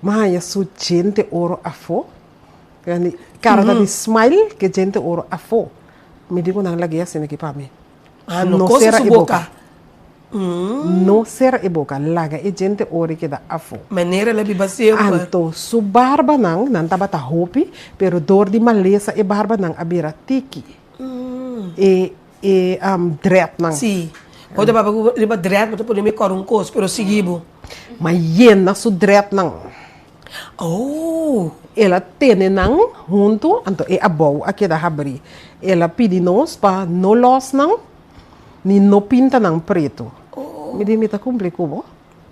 Mi a haña su djente oro afó. Kara ta di smile ku e djente oro afó. Mi di ku nan lag'é asina aki pa mi. Ah, no kose sera su e boka. No sera e boka, laga e djente ori keda afó. Manera el a biba semper. Anto su barbanan, nan tabata hopi, pero dor di malesa e barbanan a bira tiki. E e dreadnan. Sí. Bo ta papia ku riba dread bo ta pone mi kòrda un kos, pero sigui bo. Ma yena su dreadnan. Oh! El a tene nan huntu, anto e abou a keda habrí. El a pidi nos pa no lòs nan, ni no pinta nan pretu. Mi di, Mi ta kumpli ku bo,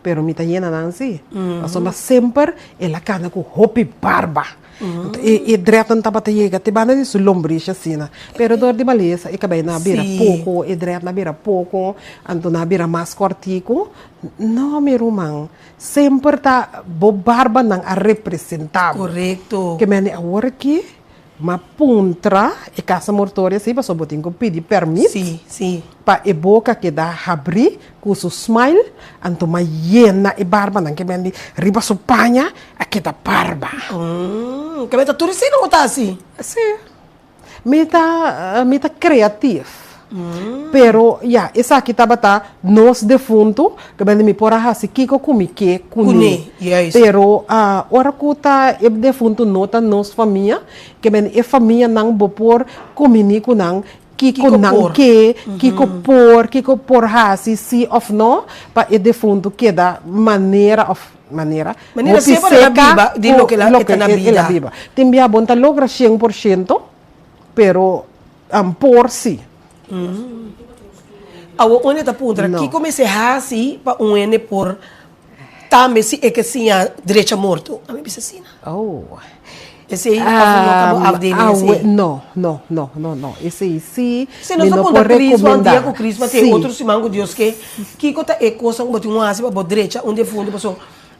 pero mi ta yena nan sí. Pasobra semper el a kana ku hopi barba. Anto e e drètnan tabata yega te banda di su lombrishi asina. Pero dor di malesa e kabei nan a bira poko, e drètnan a bira poko, anto nan a bira mas kòrtiku. No, mi ruman. Semper ta bo barbanan a representá bo. Korekto. Ke mende awor aki m'a puntra e kasa mortoria si pasobra bo tin ku pidi pèrmit. Sí, sí. Pa e boka keda habrí ku su smile, anto m'a yena e barbanan ke mende riba su paña a keda barba. Ke mende ta tur esei nan bo ta hasi? Sí. Mi ta mi ta creatief. Pero ya, esaki tabata nos defuntu, ke bende mi por a hasi kiko ku mi ke kuné. Kuné, juist. Pero ora ku ta e defuntu no ta nos famia, ke bende e famianan bo por kuminí ku nan kiko Kiko nan por. ke, kiko por, kiko por hasi si òf no, pa e defuntu keda manera òf manera, Manera hopi semper el a seca biba di ku loke el a loke e ta na el a bida. biba. Tin bia bo no ta logra 100%, pero por si. Awor un hende ta puntra, No. kiko mester hasi pa un hende por tambe si e ke siña drecha morto? Ami bisa asina. Oh. Esei of no ta bo afdeling Awe, esei? no, no, no, no, no. Esei si Si nos mi ta no puntra por Crisma un dia recomenda. ku Crisma te Si. otro siman ku Dios ke, kiko ta e kosnan ku bo tin un hasi pa bo drecha un defuntu? Paso.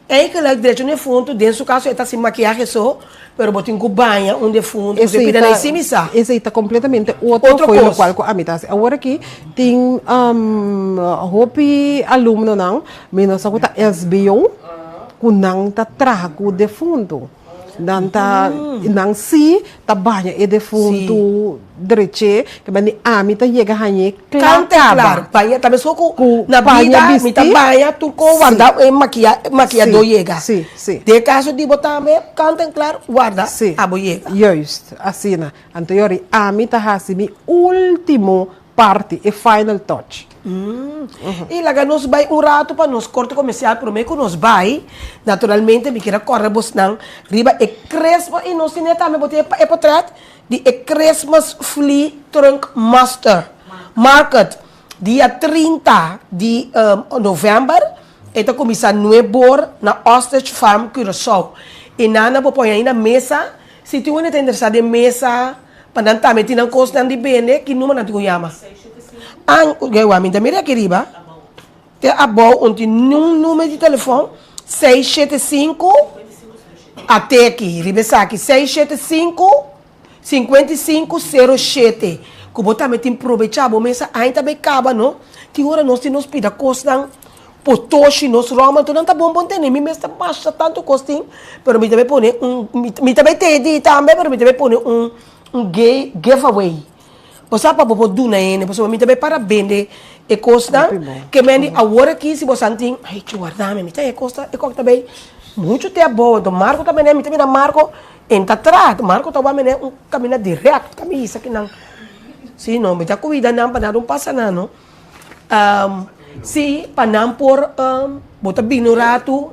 Eigenlijk drecha un defuntu, den su kaso e ta hasi makiahe so, pero bo tin ku baña un defuntu, bo pida na e simisa. Esei ta completamente otro Otro fo'i kos. lokual ku ami ta hasi. Awor aki tin hopi alumnonan, mi no sa ku ta SBO, ku nan ta traha ku defuntu. Nan ta, nan si ta baña e defuntu dreché, ke mandi ami ta yega hañ'é kla Kante kaba. klar, baña ta meskos ku Ku na paña bida mi ta bistí. baña tur ko warda e makia makiadó Sí, yega. sí, sí. Den kaso di bo tambe kante klar warda Sí, abo yega. juist, asina. Anto yori ami ta hasi mi último parti, e final touch. I laga nos bai un ratu pa nos korte komersial promé ku nos bai. Naturalmente mi kier a kòrda bosnan riba e Christmas i nos tene tambe bo tin e potrèt di e Christmas Flea Trunk Muster Market dia 30 di novèmber. E ta kuminsá nuebor na Ostrich Farm Curaçao. I nan a bo pon ai na mesa. Si tin un hende ta interesá den mesa Pa nan tambe tin nan kosnan di bende, ki number nan tin ku yama? An, wak, mi ta mira aki riba, te abou un tin niun number di telefòn, 675, ate aki, riba esaki, 675, 5507, ku bo tambe tin probechá bo mesa, ain ta bay kaba no, tin ora nos tin nos pida kosnan Potoshi nos ròm anto nan ta bon bon tene mi mes ta masha tantu kos tin pero mi ta bay pone un mi ta bay tene di tambe pero mi ta bay pone un un gay give away bo sa pa bo por duna hende pasobra mi ta bay para bende e kosnan ke men di awor aki si bo san tin ay chu warda mi mi ta e kos ta e kok ta bay muchu te abou anto Marco ta mene mi ta mira Marco en ta traha Marco ta wak mene un kaminda direct ta mi hisa kinan si no mi ta kuida nan pa nan no pasa nan no. Sí, pa nan por, bo ta bini un ratu,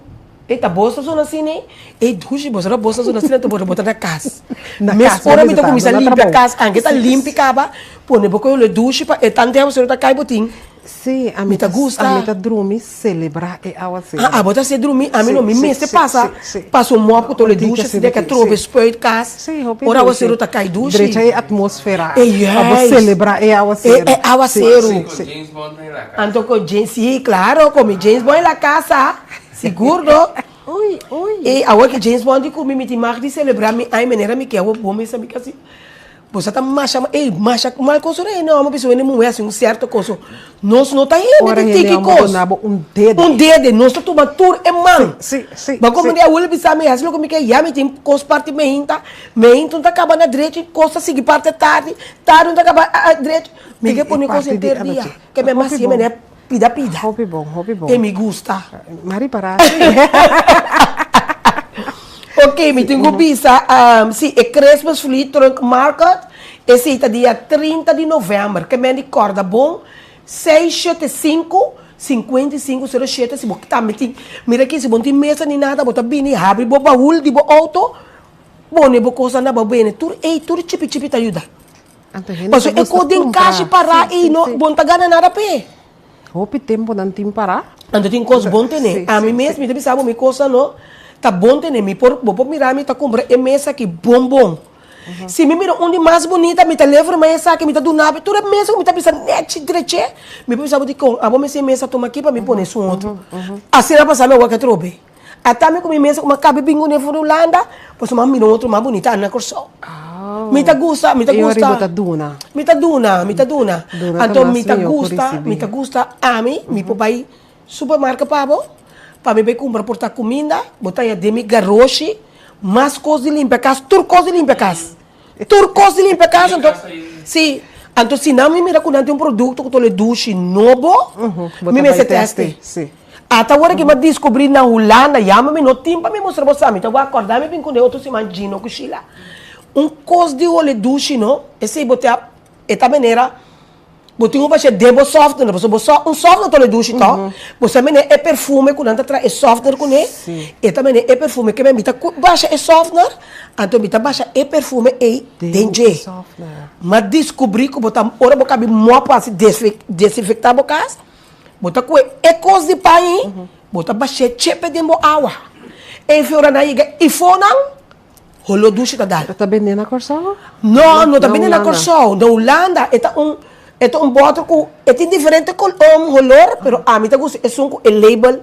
e ta bos ta zona asina ei, ei dushi bo sa bos ta zona asina bo ta na kas. Na Mes kas, ora bo mi ta ta, kuminsá no na limpia trabou. kas, anke ta limpi kaba, pone bo koyo lo dushi pa e tantu tempu ta kai bo tin. Sí, ami Mi ta ta, gusta. ami ta drumi selebrá e awaseru. Ah, abo ta hasié drumi, ami Sí, no, mi sí, mester sí, pasa, sí, sí. pasa un mòp ku ta lo Tin dushi ke asina ser ke aki, atrobe sí. spuit kas, Sí, hopi ora dushi. awaseru ta kai dushi. Drecha e atmósfera. E Pa bo juist. selebrá e E, awaseru. e awaseru. Sí, Con sí. James Bond en la casa. Anto con James, sí, claro, con mi James Bond en la casa, sigur no. Uy, uy. E awor ke James Bond di ku mi, mi tin mag di selebrá mi ai manera mi ke awor bo mester mi kasi. Bo sa ta masha, ey, masha mal kos ora hende homber bisa hende muhe hasi un sierto kos. Nos no ta hende Ora di hende tiki homber kos. duna bo un dede. Un dede, nos ta tuma tur e man. Sí, sí, Bo como sí. di abuelo bisa mi hasi loke mi ke, ya mi tin kos parti meinta, meinta un ta kaba na drechi, kos ta sigui parti tardi, tardi un ta kaba drechi. Mi ke pone kos Parti di henter dia, anochi. ke mi Hopi hasi bon. manera pida pida. Hopi bon, hopi bon. E mi gusta. M'a ripará. Ok, mi tin ku bisa, si e Christmas Flea Trunk Market, esei ta dia 30 di novèmber. Ke men di kòrda bon, 675 5507, si bo tambe tin, mira aki, si bo no tin mesa ni nada, bo ta bini habri bo baul di bo outo, pone bo kosnan na bo bene. Tur ei, tur chipi chipi ta yuda. Anto hende Pasobra ta e gusta kos den kumpra. kashi pará Sí, ei sí, no, sí. bo no ta gana nada p'e. Hopi tempo nan tin pará. Anto tin kos bon tene. Sí, Ami sí, mes sí. mi ta bisa bo mi kosnan no ta bon tene. Mi por, bo por mira mi ta kumpra e mesa aki bon bon. Si mi mira un di mas bunita mi ta levra mai esaki mi ta duna bo. Tur e mesa ku mi ta bisa nechi dreche mi por bisa bo dikon abo mester e mesa tuma aki pa mi pone esun otro. Asina a pasa mi awor atrobe. Ata mi ku mi mesa ku mi a kabe bin kuné for di Hulanda pasobra mi a mira un otro mas bunita na Kòrsou. Mi ta gusta, mi ta E ora gusta. bo ta duna. Mi ta duna, mi ta duna. Duna ta Anto mas mi ta mihó ku gusta, risibí. mi ta gusta ami, mi por bai supermarket pa bo, pa mi bai kumpra por ta kuminda, bo ta haña den mi garoshi mas kos di limpia kas, tur kos di limpia kas. Tur kos di limpia kas, anto, si, anto si nan mi mira ku nan tin un produkto ku ta lo dushi nobo, Bo mi ta bai mester teste, teste. si. Ata ora ki mi a diskubrí na Hulanda, yama mi no tin pa mi mustra bo sa, mi ta wak kòrda mi bin kuné otro siman Gino ku Sheila. Un kos di hole dushi no, esei bo ta e ta manera bo tin ku basha den bo softener, pasobra bo so un softener ta hole dushi tò, bo sa manera e perfume ku nan ta traha e softener kuné, e ta manera e perfume ke mi ta basha e softener, anto mi ta basha e perfume ei den dje. Mi a diskubrí ku bo ta ora bo kabi mòp hasi desinfektá bo kas, Bo ta kue e kos di pan ei, bo ta bash'é chepe den bo awa. Ei fe ora nan yega ifó nan, holó dushi ta dal. E ta bendé na Kòrsou? No, no ta bendé na Hulanda. Kòrsou. Na Hulanda e ta un e ta un bòter ku e tin diferente kol holor, pero ami ta gusta esun ku e label.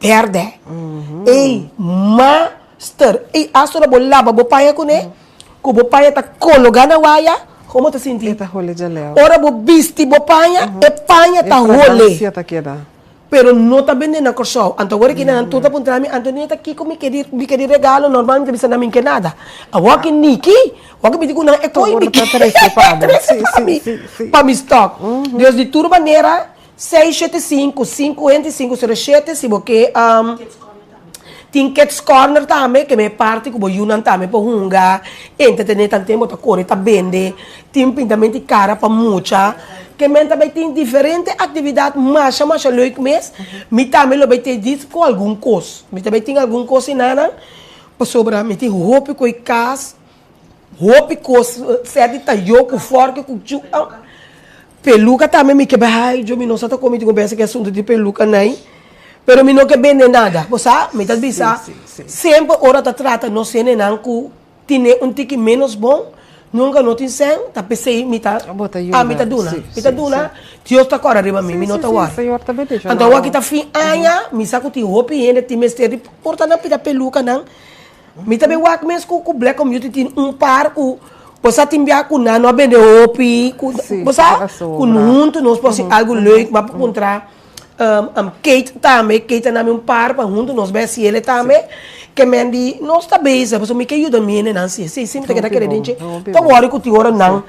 bèrdè. Ey, master! Ey, asta ora bo laba bo paña kuné, ku bo paña ta kologá na waya, komo ta sinti? E ta hole djaleu. Ora bo bisti bo paña, e paña ta E hole. fragansia ta keda. Pero no ta bende na Kòrsou. Anto awor aki nan tur ta puntra mi, Antonieta, kiko mi ke di mi ke di regalo? Normal mi ta bisa nan mi ke nada. Awor ki Niki, awor ki mi di ku nan e koi mi ke Trese pa bo. trese pa mi, pa mi stock. Dus di tur manera, seis shete sinku, sinku hende sinku sero shete, si bo ke tin Kids Corner tambe, ke mi e parti ku bo yunan tambe por hunga, entretené tanten bo ta kore ta bende. Tin pintamento di cara pa mucha. Ke men ta bay tin diferente actividad masha masha leuk mes. Mi tambe lo bay te dis cu algun cos. Mi ta bay tin algun cos enanan pasobra mi tin hopi cu e cas, hopi cos set di tayo cu forki cu chu. Peluca tambe mi ke bay ay djo mi no sa ta con mi tin cu besa cu e asunto di peluca nai. Pero mi no ke bende nada. Bo sa? Mi ta bisa semper ora ta trata nos hendenan cu. Tine un tiki menos bon, nunca no tin sen, ta pesey mi ta, Bo ta yuda. ami ta duna. Sí, Mi ta sí, duna, sí. Dios ta cora riba mi, Sí, mi no sí, ta sí, wor. Señor ta bendiciona Anto awor bo. ki ta fin aña, mi sa cu tin hopi hende tin mester di porta nan pida pelucanan. Mi ta bay wak mes cu cu Black Community tin un par cu bo sa tin bia cu nan no a bende hopi, cu Sí, bo sa a cu sobra. hunto nos por haci algo leuk, bo a por puntra Kate tambe, Kate ta nami un par pa huntu nos bai hasiel tambe. Ke men di nos ta bezig pasobra mi ke yuda mi hendenan si. Si, si mi ta keda kere den dje. Ta wòri ku tin ora nan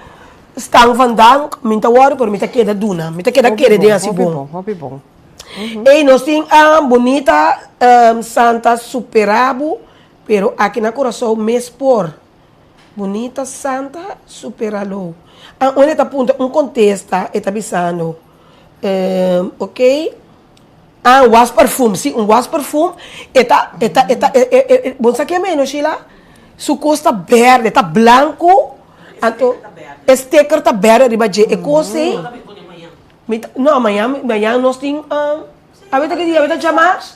staan van dank, mi ta wòri pero mi ta keda duna. Mi ta keda kere den hasi bon. Hopi bon. Ey nos tin bunita Santa superabu pero aki na Curaçao mes por. Bunita Santa superalo. Un hende ta puntra un kontesta e ta bisando. Ok. Ah, un was parfum. Si, un was parfum. E ta, e ta, e ta, e, e, e, bo sa ke meno, Sheila? Su kos ta berde, ta blanku. Anto, e sticker ta berde riba dje. E kos ei. Mi ta, no, mañan, mañan nos tin, awe ta ki dia? Awe ta djamars?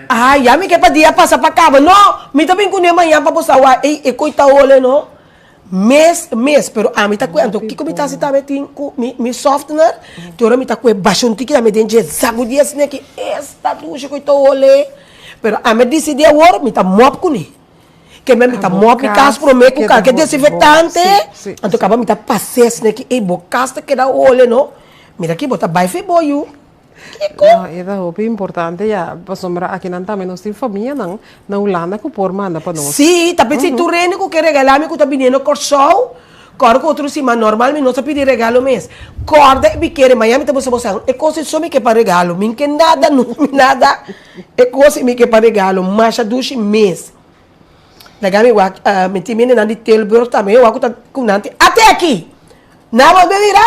Ah, ya mi ke pa dia pasa pa kaba. No, mi ta bin kuné mañan pa bo sa wak. Ei, e koi ta hole, no. Mes mes pero ami ta kue anto kiko mi ta hasi tambe tin ku mi mi softener te ora mi ta kue basha un tiki tambe den dje zagudi esne ki esta dushi ku ta hole pero ami a disidi awor mi ta mop kune ke mi ta mop mi kas prome ku kalke desinfectante anto kaba mi ta pasa esne ki ey bo kas ta keda hole no mira ki bo ta bai fe bo yu. Kiko? No, e ta hopi importante ya, pasobra akinan tambe nos tin famianan na Hulanda ku por manda pa nos. Sí, ta p'esei tur hende ku ke regalá mi ku ta biniendo Kòrsou, kòrda ku otro siman normal mi no sa pidi regalo mes. Kòrda e mi kere, mañana mi ta bisa boso, e kos ei so mi ke pa regalo, mi n'ke nada no, mi nada, e kos ei mi ke pa regalo, masha dushi mes. Laga mi wak, mi tin hendenan di Tilburg tambe, wak ku ta ku nan tin, ate aki! Nan a bolbe mira,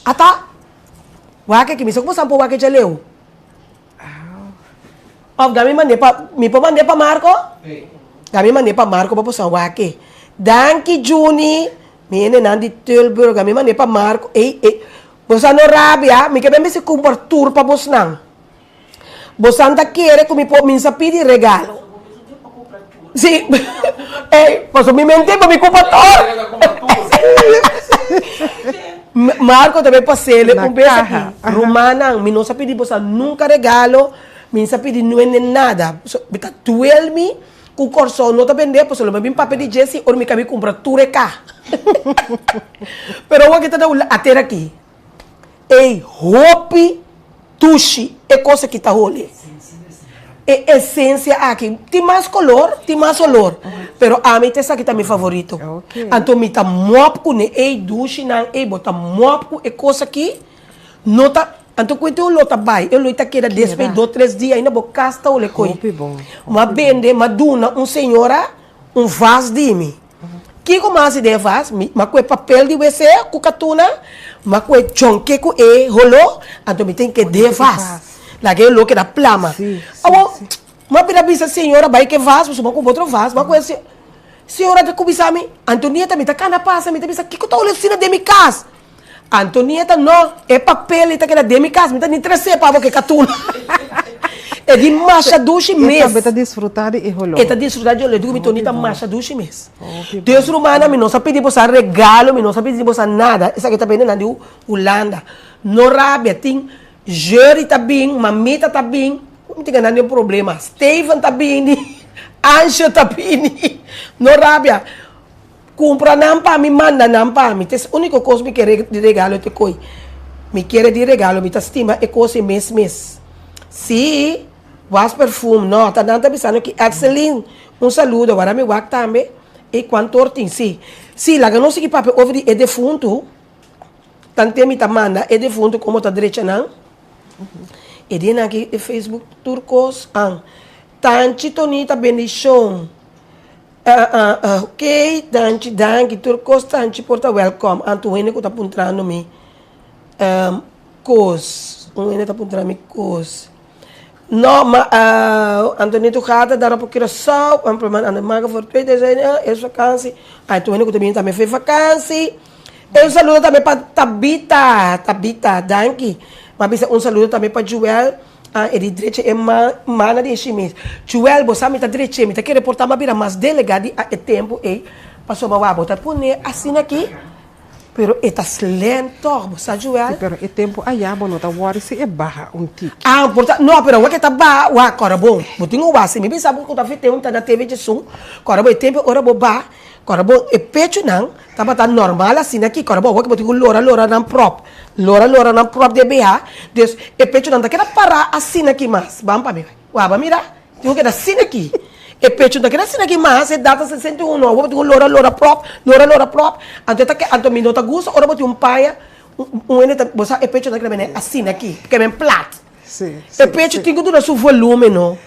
ata. Wak aki, mi sa ku bo sa por wak e djaleu. Of gami mand'é pa, mi por mand'é pa Marco? Gami mand'é pa Marco pa bo sa wak e. Danki Juni, mi hendenan di Tilburg, gami mand'é pa Marco. Ey, ey, bo sa no rabia, mi ke ben bisa kumpra tur pa bosnan. Bosan ta kere ku mi por mi sa pidi regalo. Si, ey, pasobra mi mente pa mi kumpra tur. Marco ta bay pasele un bes aki. Rumannan, mi no sa pidi bosan nunka regalo, mi no sa pidi nuende nada. Mi ta duel mi ku Kòrsou no ta bende, pasobra lo mi bin papia di dje si ora mi kabi kumpra tur e ka. Pero awor ki ta da un ater aki. Ey hopi dushi e kos aki ta holi. E esencia aki. Tin mas color, tin mas olor. Pero ami ta esaki ta mi favorito. Anto mi ta mop cune ey dushinan ey bo ta mop cu e kos aki. No ta, anto cu e olor ta bay, e olor ta keda despues dos tres dia ainda bo cas ta hole coy. M'a bende, m'a duna un señora un vas di mi. Kiko mas di den vas? Mi m'a kue papel di wc ku katuna, m'a kue chonke ku e holó, anto mi tin ke den vas. Laga e holó keda plama. Awor, m'a bira bisa señora bai ke vas, pasobra m'a kumpra otro vas, m'a kue señora ta kuminsá mi, Antonieta mi ta kana pasa, mi ta bisa kiko ta hole asina den mi kas? Antonieta, No, e papel ei ta keda den mi kas, mi ta ni tres'é pa bo ke katuna. E di masha dushi mes. E tambe ta disfrutá di e holó. E ta disfrutá di e holó. E di ku mi Tony ta masha dushi mes. Dios rumannan, mi no sa pidi boso regalo, mi no sa pidi boso nada. Esaki ta bini nan di Hulanda. No rabia, tin Jerry ta bin, mamita ta bin. Mi tin gana den problema. Steven ta bini, Ansho ta bini. No rabia. Kumpra nan pa mi, manda nan pa mi. Ta es úniko kos mi kere di regalo te koi. Mi kere di regalo, mi ta stima e kos ei mes mes. Sí, was perfume. No, ta nan ta bisando ki Excelin, un saludo. Wara mi wak tambe ei kuantor tin. Sí, sí, laga nos sigui papia over di e defuntu. Tante mi ta manda e defuntu komo ta drecha nan. E dia nan ki e Facebook tur kos an. Tanchi Tonita bendishon. Ok danchi danki tur kos tanchi por ta welkom. Anto un hende ku ta puntrando mi kos. Un hende ta puntra mi kos. No ma Antonito Gata daar op Curaçao een plan aan het maken voor 2000 eerst vakantie. Anto hende ku ta bini tambe for vakantie. E un saludo tambe pa Tabita, Tabita, danki. M'a bisa un saludo tambe pa Joel, ah, e di drecha e mana di e shimis. Joel, bo sa mi ta drech'é, mi ta kere por ta m'a bira mas delegá di e tempu ei, pasobra wak bo ta pone asina aki, pero e ta slen tòg, bo sa Joel? Si, pero e tempu ayá bo no ta wòri si e baha un tiki. Ah, por ta, no, pero awor ke ta baha, wak, kòrda bon, bo tin un wak, si mi bisa bo ku ta fit'é un ta na TV djesun, kòrda bo e tempu ora bo baha, Kòrda bo e pechunan tabata normal asina aki, kòrda bo awor ku bo tin ku lora lora nan pròp, lora lora nan pròp den BH, dus e pechunan ta keda pará asina aki mas, ban pa mi wak bo mira, tin ku keda asina aki, e pechu ta keda asina aki mas, e data 61 awor bo tin ku lora lora pròp, lora lora pròp, anto e ta anto mi no ta gusta ora bo tin un paña, un hende ta, bo sa e pechunan ta keda bini asina aki, ke men plat. E pecho tin ku duna su volumen no.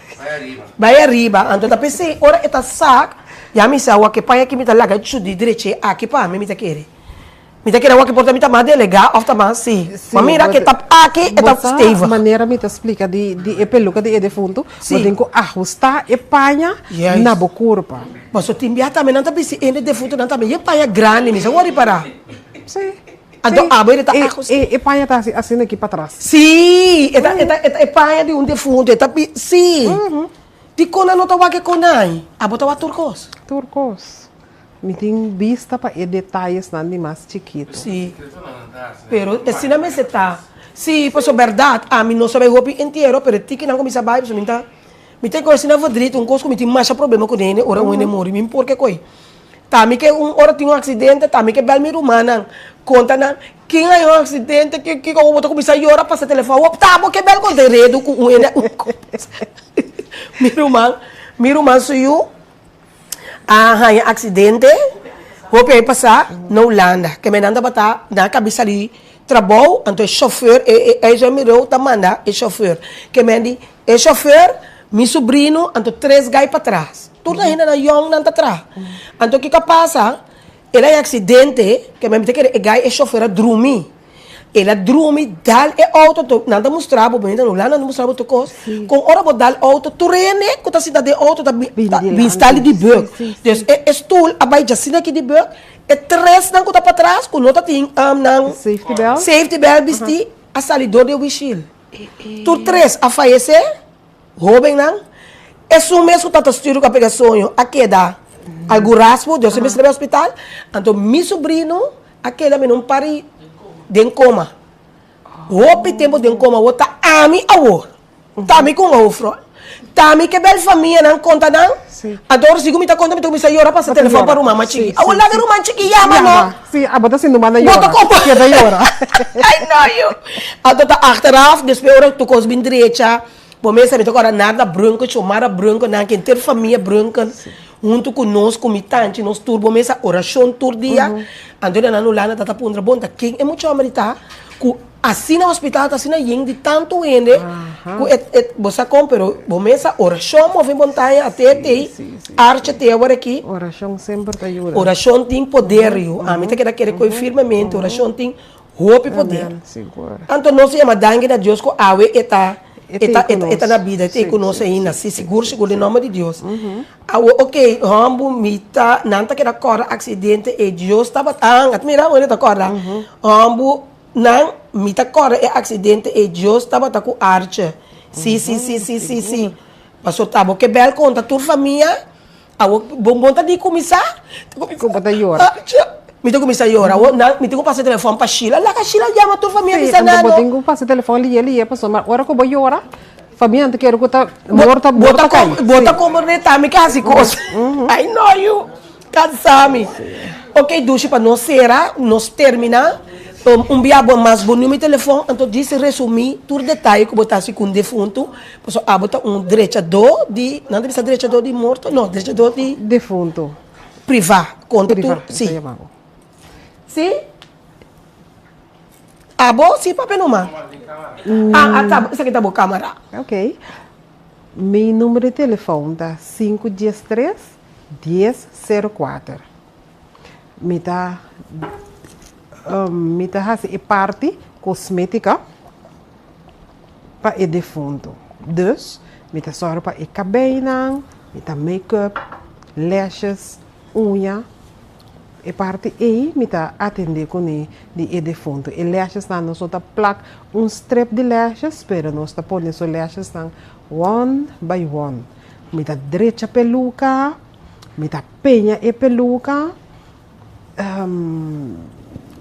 Bai ariba. Anto ta p'esei ora e ta sak, ya mi sa wak e paña aki mi ta laga chudi drechi aki pa mi, mi ta kere. Mi ta kere wak e por ta mi ta mas delegá òf ta mas si. Ma mira ke ta aki e ta stevig. Bo sa manera mi ta splika di di e peluka di e defuntu, bo tin ku ahustá e paña na bo kurpa. Paso tin bia tambe nan ta bisti hende defuntunan tambe yen paña grandi, mi sa wòrdu ripará. Si. Anto abo e ta ajusta. E paña ta hasi asina aki patras. Sí, e ta, e ta, e ta e paña di un defunto, e ta pi, sí. Dikon nan no ta wak e konai? Abo ta wak tur kos. Tur kos. Mi tin bista pa e detayesnan di mas chikitu. Sí. Pero asina mester ta. Sí, pasobra bèrdat, ami no sa bai hopi entiero, pero e tikinan ku mi sa bai, pasobra mi ta, mi ta kohe asina verdriet, un kos ku mi tin masha problema ku hende ora un hende muri, mi por ke kohe. Ta mi ke un ora tin un aksidente, ta mi ke bel mi rumannan, konta nan, ken a un aksidente, ke kiko bo ta kuminsá yora pasa telefòn, wop ta bo ke bel konta e redu ku un hende Mi ruman, mi ruman su yu a haña aksidente hopi aña pasá na Hulanda, ke men nan tabata nan a kabi sali trabou, anto e shofèr e e e ta manda e shofèr, ke men di e shofèr, mi subrino, anto tres gai patras. Tur nan hendenan yong nan ta traha. Anto kiko a pasa, el a haña aksidente, ke mi ta kere e gai e shofer a drumi. El a drumi dal e outo, anto nan ta mustra bo, bo hende nan Hulanda nan ta mustra bo tur kos, kon ora bo dal outo tur hende ku ta sinta den outo ta bin stali di buk. Dus e stoel a bai djasina aki di buk, e tresnan ku ta patras ku no ta tin nan safety belt bisti a sali dor di e wishil. Tur tres a fayesé. Hóbennan, esun mes ku ta ta studio ku a pega soño a keda algun raspo, Dios a mester bai hospital, anto mi sobrino a keda mira un par di den koma. Hopi tempu den koma, awor ta ami awor, ta ami ku un hoofdrol, ta ami ke bel famianan konta nan, anto ora sigur mi ta konta mi ta kuminsá yora pasa telefòn pa ruman mas chiki, awor laga ruman chiki yama no. Sí, abo ta sinti manda yora. Bo ta komo. Keda yora. I know you. Anto ta achteraf, despues ora tur kos bin drecha. Bo mester mi ta kòrda Narda Brunken, Xiomara Brunken, nan henter famia Brunken huntu ku nos, ku mi tanchi, nos tur bo mester orashon tur dia. Anto nan Hulanda ta ta puntra, bon ta ken e mucha hòmber di ta ku asina hospital ta asina yen di tantu hende ku e e bo sa kon pero bo mester orashon move montaña a te tei archa te awor aki. Orashon semper ta yuda. Orashon tin poder yu. Ami ta keda kere koe firmemente orashon tin Hopi poder. Anto nos ta yama danki na Dios ku awe e ta e ta e ta na bida, e ta ei ku nos ainda. Si, sigur sigur den nomber di Dios. Awo oke, hòmbu mi ta, nan ta keda kòrda aksidente ei, Dios tabata, an, a mira unda ta kòrda. Hòmbu nan, mi ta kòrda e aksidente ei, Dios tabata ku Archer. Si, si, si, si, si, si. Pasobra ta bo ke bèl konta tur famia. Awor bo bon ta di kuminsá? Ku bo ta yora. Mi ta kuminsá yora. Awor nan mi tin ku pasa e telefòn pa Sheila. Laga Sheila yama tur famia bisa nan no. Sí, anto bo tin ku pasa e telefòn lié lié pasobra ora ku bo yora. Famia nan ta kere ku ta morto Bo ta morto kai. Bo ta komprende tambe ke hasi kos. I know you. Kansa mi. Ok dushi pa nos sera, nos termina. Un bia bo mas bo numero di telefon anto djis resumi tur detaye ku bo ta hasi ku un defuntu pasobra abo ta un drechadó di nan ta bisa drechadó di morto no drechadó di Defuntu. Priva konta tur Priva, si. ta yama bo. Si? Abo si papia numa. Ah, ah, esaki ta bo camera. Ok. Mi numero di telefon ta sinku dies tres, dies sero kuater. Mi ta mi ta hasi e parti kosmetika pa e defuntu. Dus mi ta sòru pa e kabeinan, mi ta make up, lashes, uña. E parti ei mi ta atendé kuné di e defuntu. E lashesnan nos no ta plak un strip di lashes, pero nos ta pone su lashesnan one by one. Mi ta drecha peluka, mi ta peña e peluka.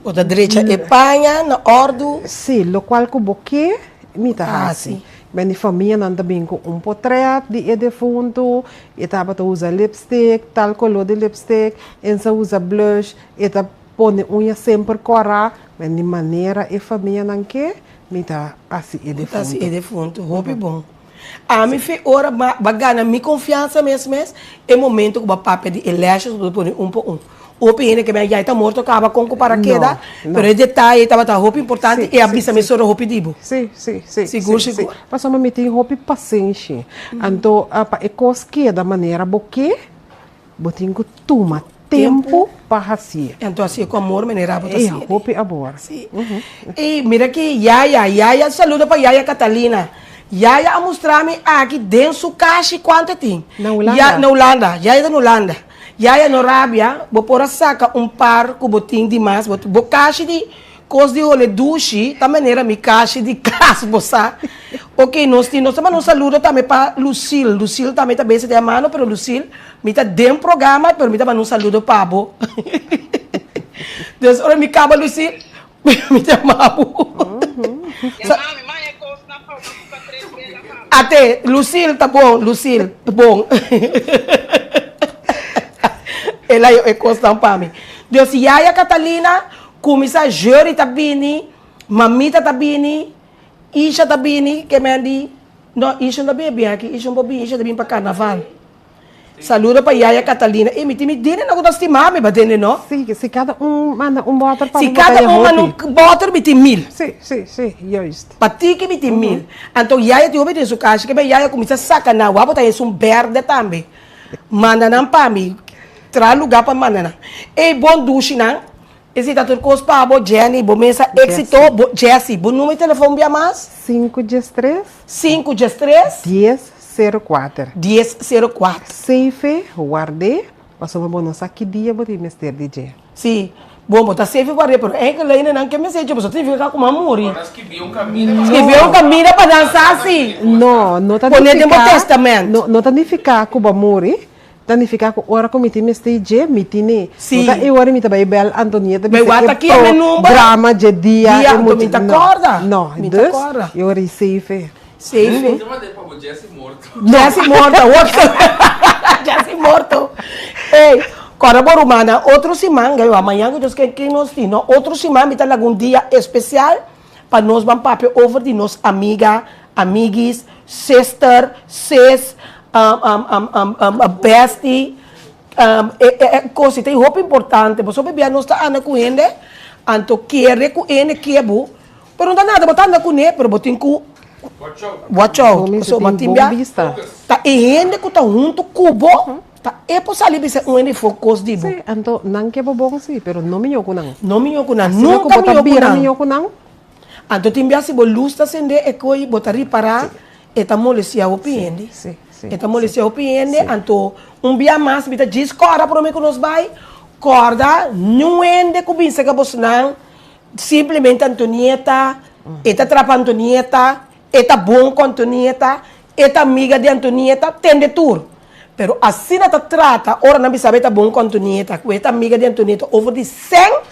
Bo ta drecha e paña na òrdu? Sí, lokual ku bo ke mi ta hasi. Ben di famianan ta bin ku un potret di e defuntu, e tabata usa lipstick, tal koló di lipstick, en sa usa blush, e ta pone uña semper kòrá. Ben di manera e famianan ke, mi ta hasi e Bo ta hasi defuntu. e defuntu, hopi bon. Ami fe ora ba ba gana mi konfiansa mes mes e momento ku bo a papia di e lashes ku bo ta pone un pa un. Hopi hende ke mi a yai ta morto kaba kon ku para keda, No, no. pero e detaye tabata hopi importante Sí, i a sí, bisa mi sí. sora hopi di bo. Sí, sí, sí, Sigur, sí, sí. sigur. Pasobra mi tin hopi pasenshi. Anto pa e kos keda manera bo ke, bo tin ku tuma tempu pa hasié. Anto hasié ku amor manera bo ta E hasié. hopi amor. Sí. I mira ki Yaya, Yaya, saludo pa Yaya Catalina. Yaya a mustra mi aki den su kashi kuantu e tin. Na Hulanda? Ya, na Hulanda. Yaya ta na Hulanda. Yaya no rabia, bo por a saka un par ku bo tin di mas, bo bo kashi di kos di hole dushi ta manera mi kashi di kas, bo sa. Ok, nos tin, nos ta manda un saludo tambe pa Lucille, Lucille tambe ta bese den a mano, pero Lucille, mi ta den programa, pero mi ta manda un saludo pa bo. Dus ora mi kaba Lucille, mi ta yama bo. Ate, Lucille ta bon, Lucille, bon. El a yo e kosnan pa mi. Dus yaya Catalina kuminsá Jerry ta bini, mamita ta bini, Isha ta bini, ke men di, no, Isha no ta bini bin aki, Isha no por bini, Isha ta bini pa karnaval. Saludo pa Yaya Catalina. Ey, mi tin mi dene no ku ta stima mi ba dene no. Si, si kada un manda un bòter pa Si bo botaya kada un manda hopi. un bòter mi tin mil. Si, si, si, juist. Pa tiki mi tin mil. Anto Yaya tin hopi den su kashi ke Yaya kuminsa saka nan wou botaya esun bèrdè tambe. Manda nan pa mi. Traha lugá pa manda nan. Ey bon dushi nan. Esei ta tur kos pa bo Jenny, bo mesa éxito, bo Jessy, bo numero di telefon bia mas? Sinku diestres. 5 13. 10 04. 10 04. Seife ward'é, pasobra bo no sa ki dia bo tin mester di dje. Sí, bon bo ta seife ward'é, pero enkele hendenan ke mester dje, pasobra significa ku bo a muri. Ora skibí un kaminda pa Skibí un kaminda pa nan sa si. No, no ta Pon'é den bo nifiká, tèstamènt. no, no ta nifiká ku bo a muri, Ta nifiká ku ora ku mi tin mester dje, mi tine. Sí. No ta e ora mi ta bai bèl Antonieta Bai bisa wak e aki e mi number. programa dje dia Dia, e anto mi mucha. ta No, kòrda. no. Mi ta Dus, kòrda. e ora ei safe. Safe. Te mand'é pa bo Jessy morto. Jessy morto, wak. Jessy morto. Ey, kòrda bo rumannan, otro siman, gayo, mañan ku Dios ke ken nos tin, no? Otro siman mi ta laga un dia espesial pa nos ban papia over di nos amiga, amiguis, sister, sis, bestie, e cos ta hopi importante pasobra bia nos ta anda cu hende anto kere cu hende ke bo pero no ta nada bo ta anda cune pero bo tin cu watch out pasobra tin bia ta e hende cu ta hunto cu bo ta e por sali bisa un hende for cos di bo. Si, anto nan ke bo bon si pero no miyo cu nan. No miyo cu nan, Asina cu nunca bo ta miyo cu bira nan. miyo cu nan. Anto tin bia si bo lus ta sende e koe bo ta ripará e ta molestia hopi hende. E ta molestia hopi hende, anto un bia mas mi ta djis kòrda promé ku nos bai, kòrda niun hende ku bin seka bosnan simplemente Antonieta, e ta trapa Antonieta, e ta bon ku Antonieta, e ta amiga di Antonieta, tende tur. Pero asina ta trata ora nan bisa bo e ta bon ku Antonieta, ku e ta amiga di Antonieta over di sèn.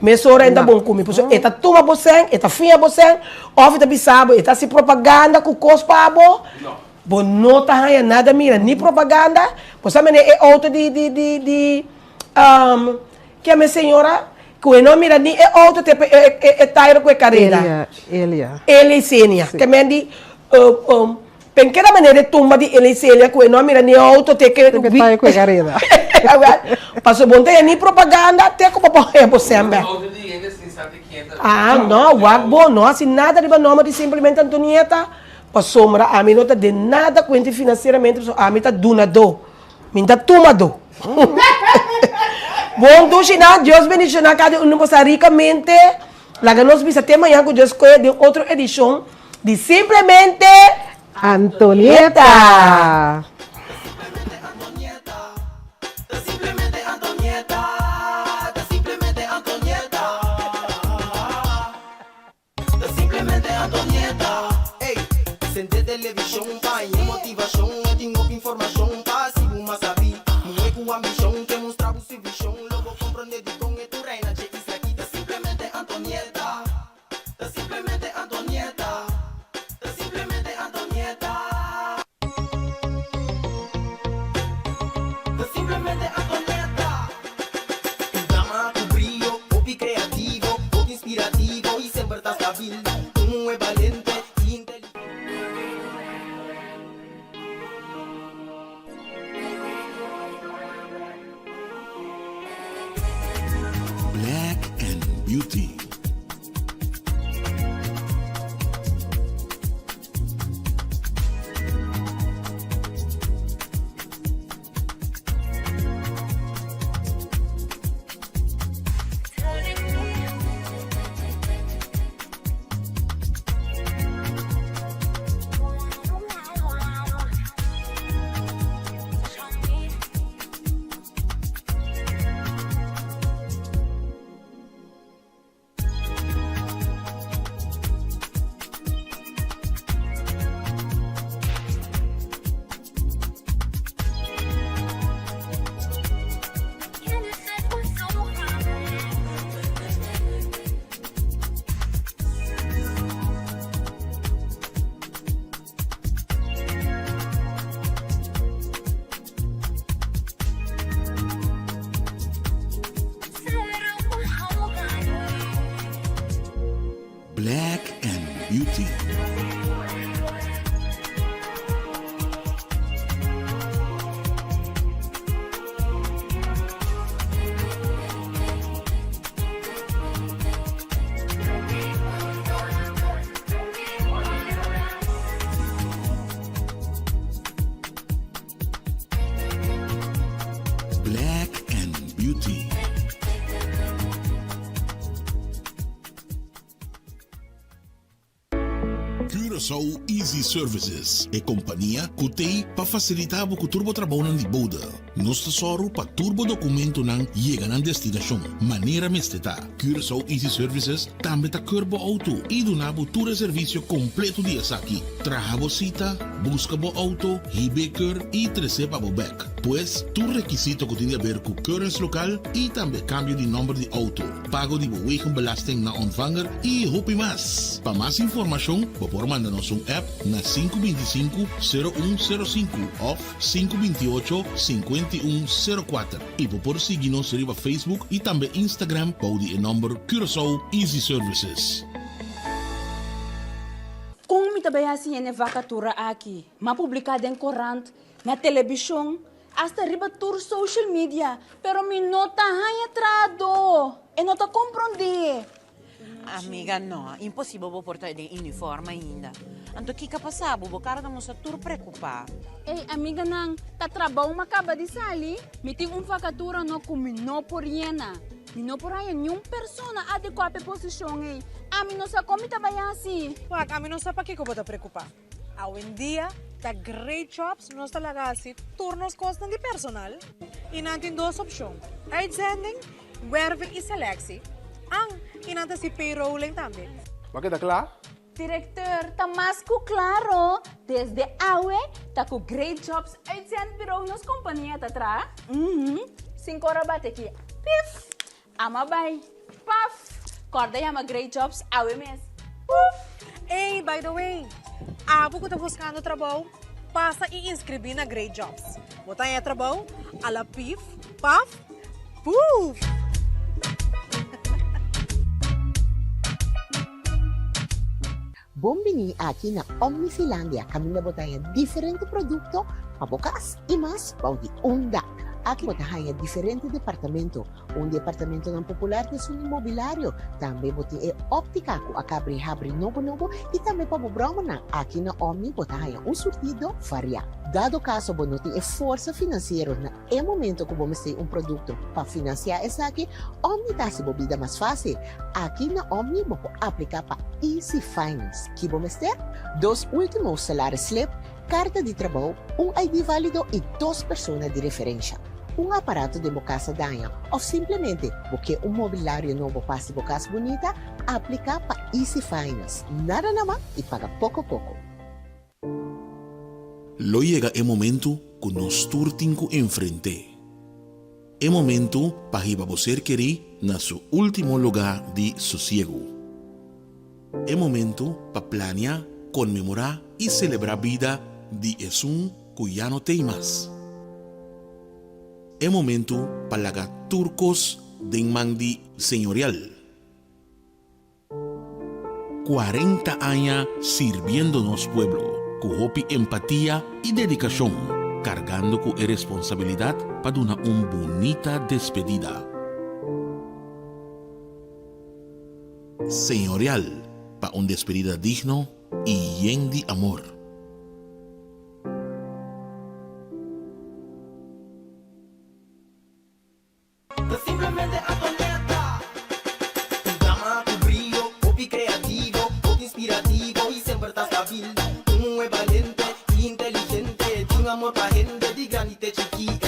Mesora e ta bon ku mi. Pasobra e ta tuma bo sèn, e ta fia bo sèn, òf e ta bisa bo, e ta hasi propaganda ku kos pa bo. Bo no ta haña nada mira, ni propaganda. Bo sa mene e outo di di di di kiami e señora ku e no mira ni e outo te pa e e tairo ku e kareda. Elia, Elia. Elia y Senia. Ke men di pen keda manera e tumba di Elia y Celia ku e no mira ni e outo te ke Te ku e tairo ku e kareda. Pasobra bo no ta haña ni propaganda te ku bo por haña bo sèn bèk. Outo di hende sin sa di ken ta. Ah no, wak bo no hasi nada riba nòmber di simplemente Antonieta. Pasobra ami no ta den nada kuenti finansieramente pasobra ami ta dunadó, mi no ta tumadó. Bon dushi nan, Dios bendishoná kada un di boso rikamente. Laga nos bisa te mañan ku Dios kohe den otro edishon di Simplemente Antonieta! Ta simplemente Antonieta. Ey, sende television pa haña motivacion. E tin hopi informacion pa haci bo mas sabí. Muhé cu ambicion ke mustra bo su vision. Lo bo comprende dicon e tu reina dje isla aki. Ta simplemente Antonieta. Ta simplemente Antonieta. Ta simplemente Antonieta. Ta simplemente Antonieta. Un dama cu brio, hopi creativo, hopi inspirativo y semper ta stabil. Un muhe balente y inteligente. Black and Beauty. Black and Beauty. Black and Beauty. Curaçao Easy Services, e kompania ku t'ei pa fasilitá bo ku tur bo trabounan di bode. Nos ta sòru pa tur bo dokumentonan yega nan destinashon manera mester ta. Curaçao Easy Services tambe ta keur bo outo i duna bo tur e servisio kompleto di esaki, traha bo sita, buska bo outo, hib'é keur i tres'é pa bo bèk. Pues, tur rekisito ku tin di aber ku keuringslokaal i tambe kambio di nòmber di outo, pago di bo wegenbelasting na ontvanger i hopi mas. Pa mas informashon bo por manda nos un app na 525 0105 òf 528 5104. I bo por sigui nos riba Facebook i tambe Instagram bou di e nòmber Curaçao Easy Services. Kon mi ta bai hasi hende vakatura aki? M'a publiká den korant, na telebishon, asta riba tur social media, pero mi no ta haña trahadó. E no ta komprondé. Amiga, no, imposibel bo por ta den uniform ainda. Anto kiko a pasa bo? Bo kara ta mustra tur preocupa. Ey, amiganan, ta trabou m'a kaba di sali. Mi tin un vakatura no ku mi no por yena. Mi no por haña niun persona adekuá pa e posishon ey. Ami no sa kon mi ta bai hasi. Wak, ami no sa pakiko bo ta preocupa. Awendia ta Great Jobs nos ta laga hasi tur nos kosnan di personal i nan tin dos opshon, uitzending, werving i selectie, an i nan ta hasi payrolling tambe. Bo a keda kla? Directeur, ta mas ku klaro, desde awe ta ku Great Jobs Uitzendbureau nos kompania ta traha. Uhum, sinkora bate ki, pif! Ama bai. Paf! Kòrda yama Great Jobs awe mes. Puf! Ey, by the way, abo ku ta buskando trabou, pasa i inskribí na Great Jobs. Bo ta haña trabou a la pif, paf, puf! Bon bini aki na Omnifilandia kaminda bo ta haña diferente produkto pa bo kas i mas bou di un dak. Aki bo ta haña diferente departamento. Un di e apartamentonan popular ta esun di mobilario. Tambe bo tin e óptica ku a kabri habri nobo nobo i tambe pa bo bròmernan. Aki na Omni bo ta haña un surtido variá. Dado kaso bo no tin e forsa finansiero na e momento ku bo mester un produkto pa finansiá esaki, Omni ta hasi bo bida mas fásil. Aki na Omni bo por apliká pa Easy Finance. Ki bo mester? Dos último salaris slip, karta di trabou, un ID válido i dos persona di referensha. Un aparato den bo kas a daña òf simplemente bo ke un mobilario nobo pa hasi bo kas bunita? Apliká pa Easy Finance. Nada nama i paga poko poko. Lo yega e momentu ku nos tur tin ku enfrent'é. E momentu pa hiba bo ser kerí na su último lugá di sosiegu. E momentu pa plania, konmemorá i selebrá bida di esun ku ya no t'ei mas. E momentu pa laga tur kos den man di Señorial. 40 aña sirbiendo nos pueblo ku hopi empatia i dedikashon, kargando ku e responsabilidat pa duna un bunita despedida. Señorial pa un despedida digno i yen di amor. Ta simplemente Antoinetta. Un dama ku brio, hopi kreativo, hopi inspirativo i semper ta stabil. Un muhé balente i inteligente, tin amor pa hende di grandi te chikí.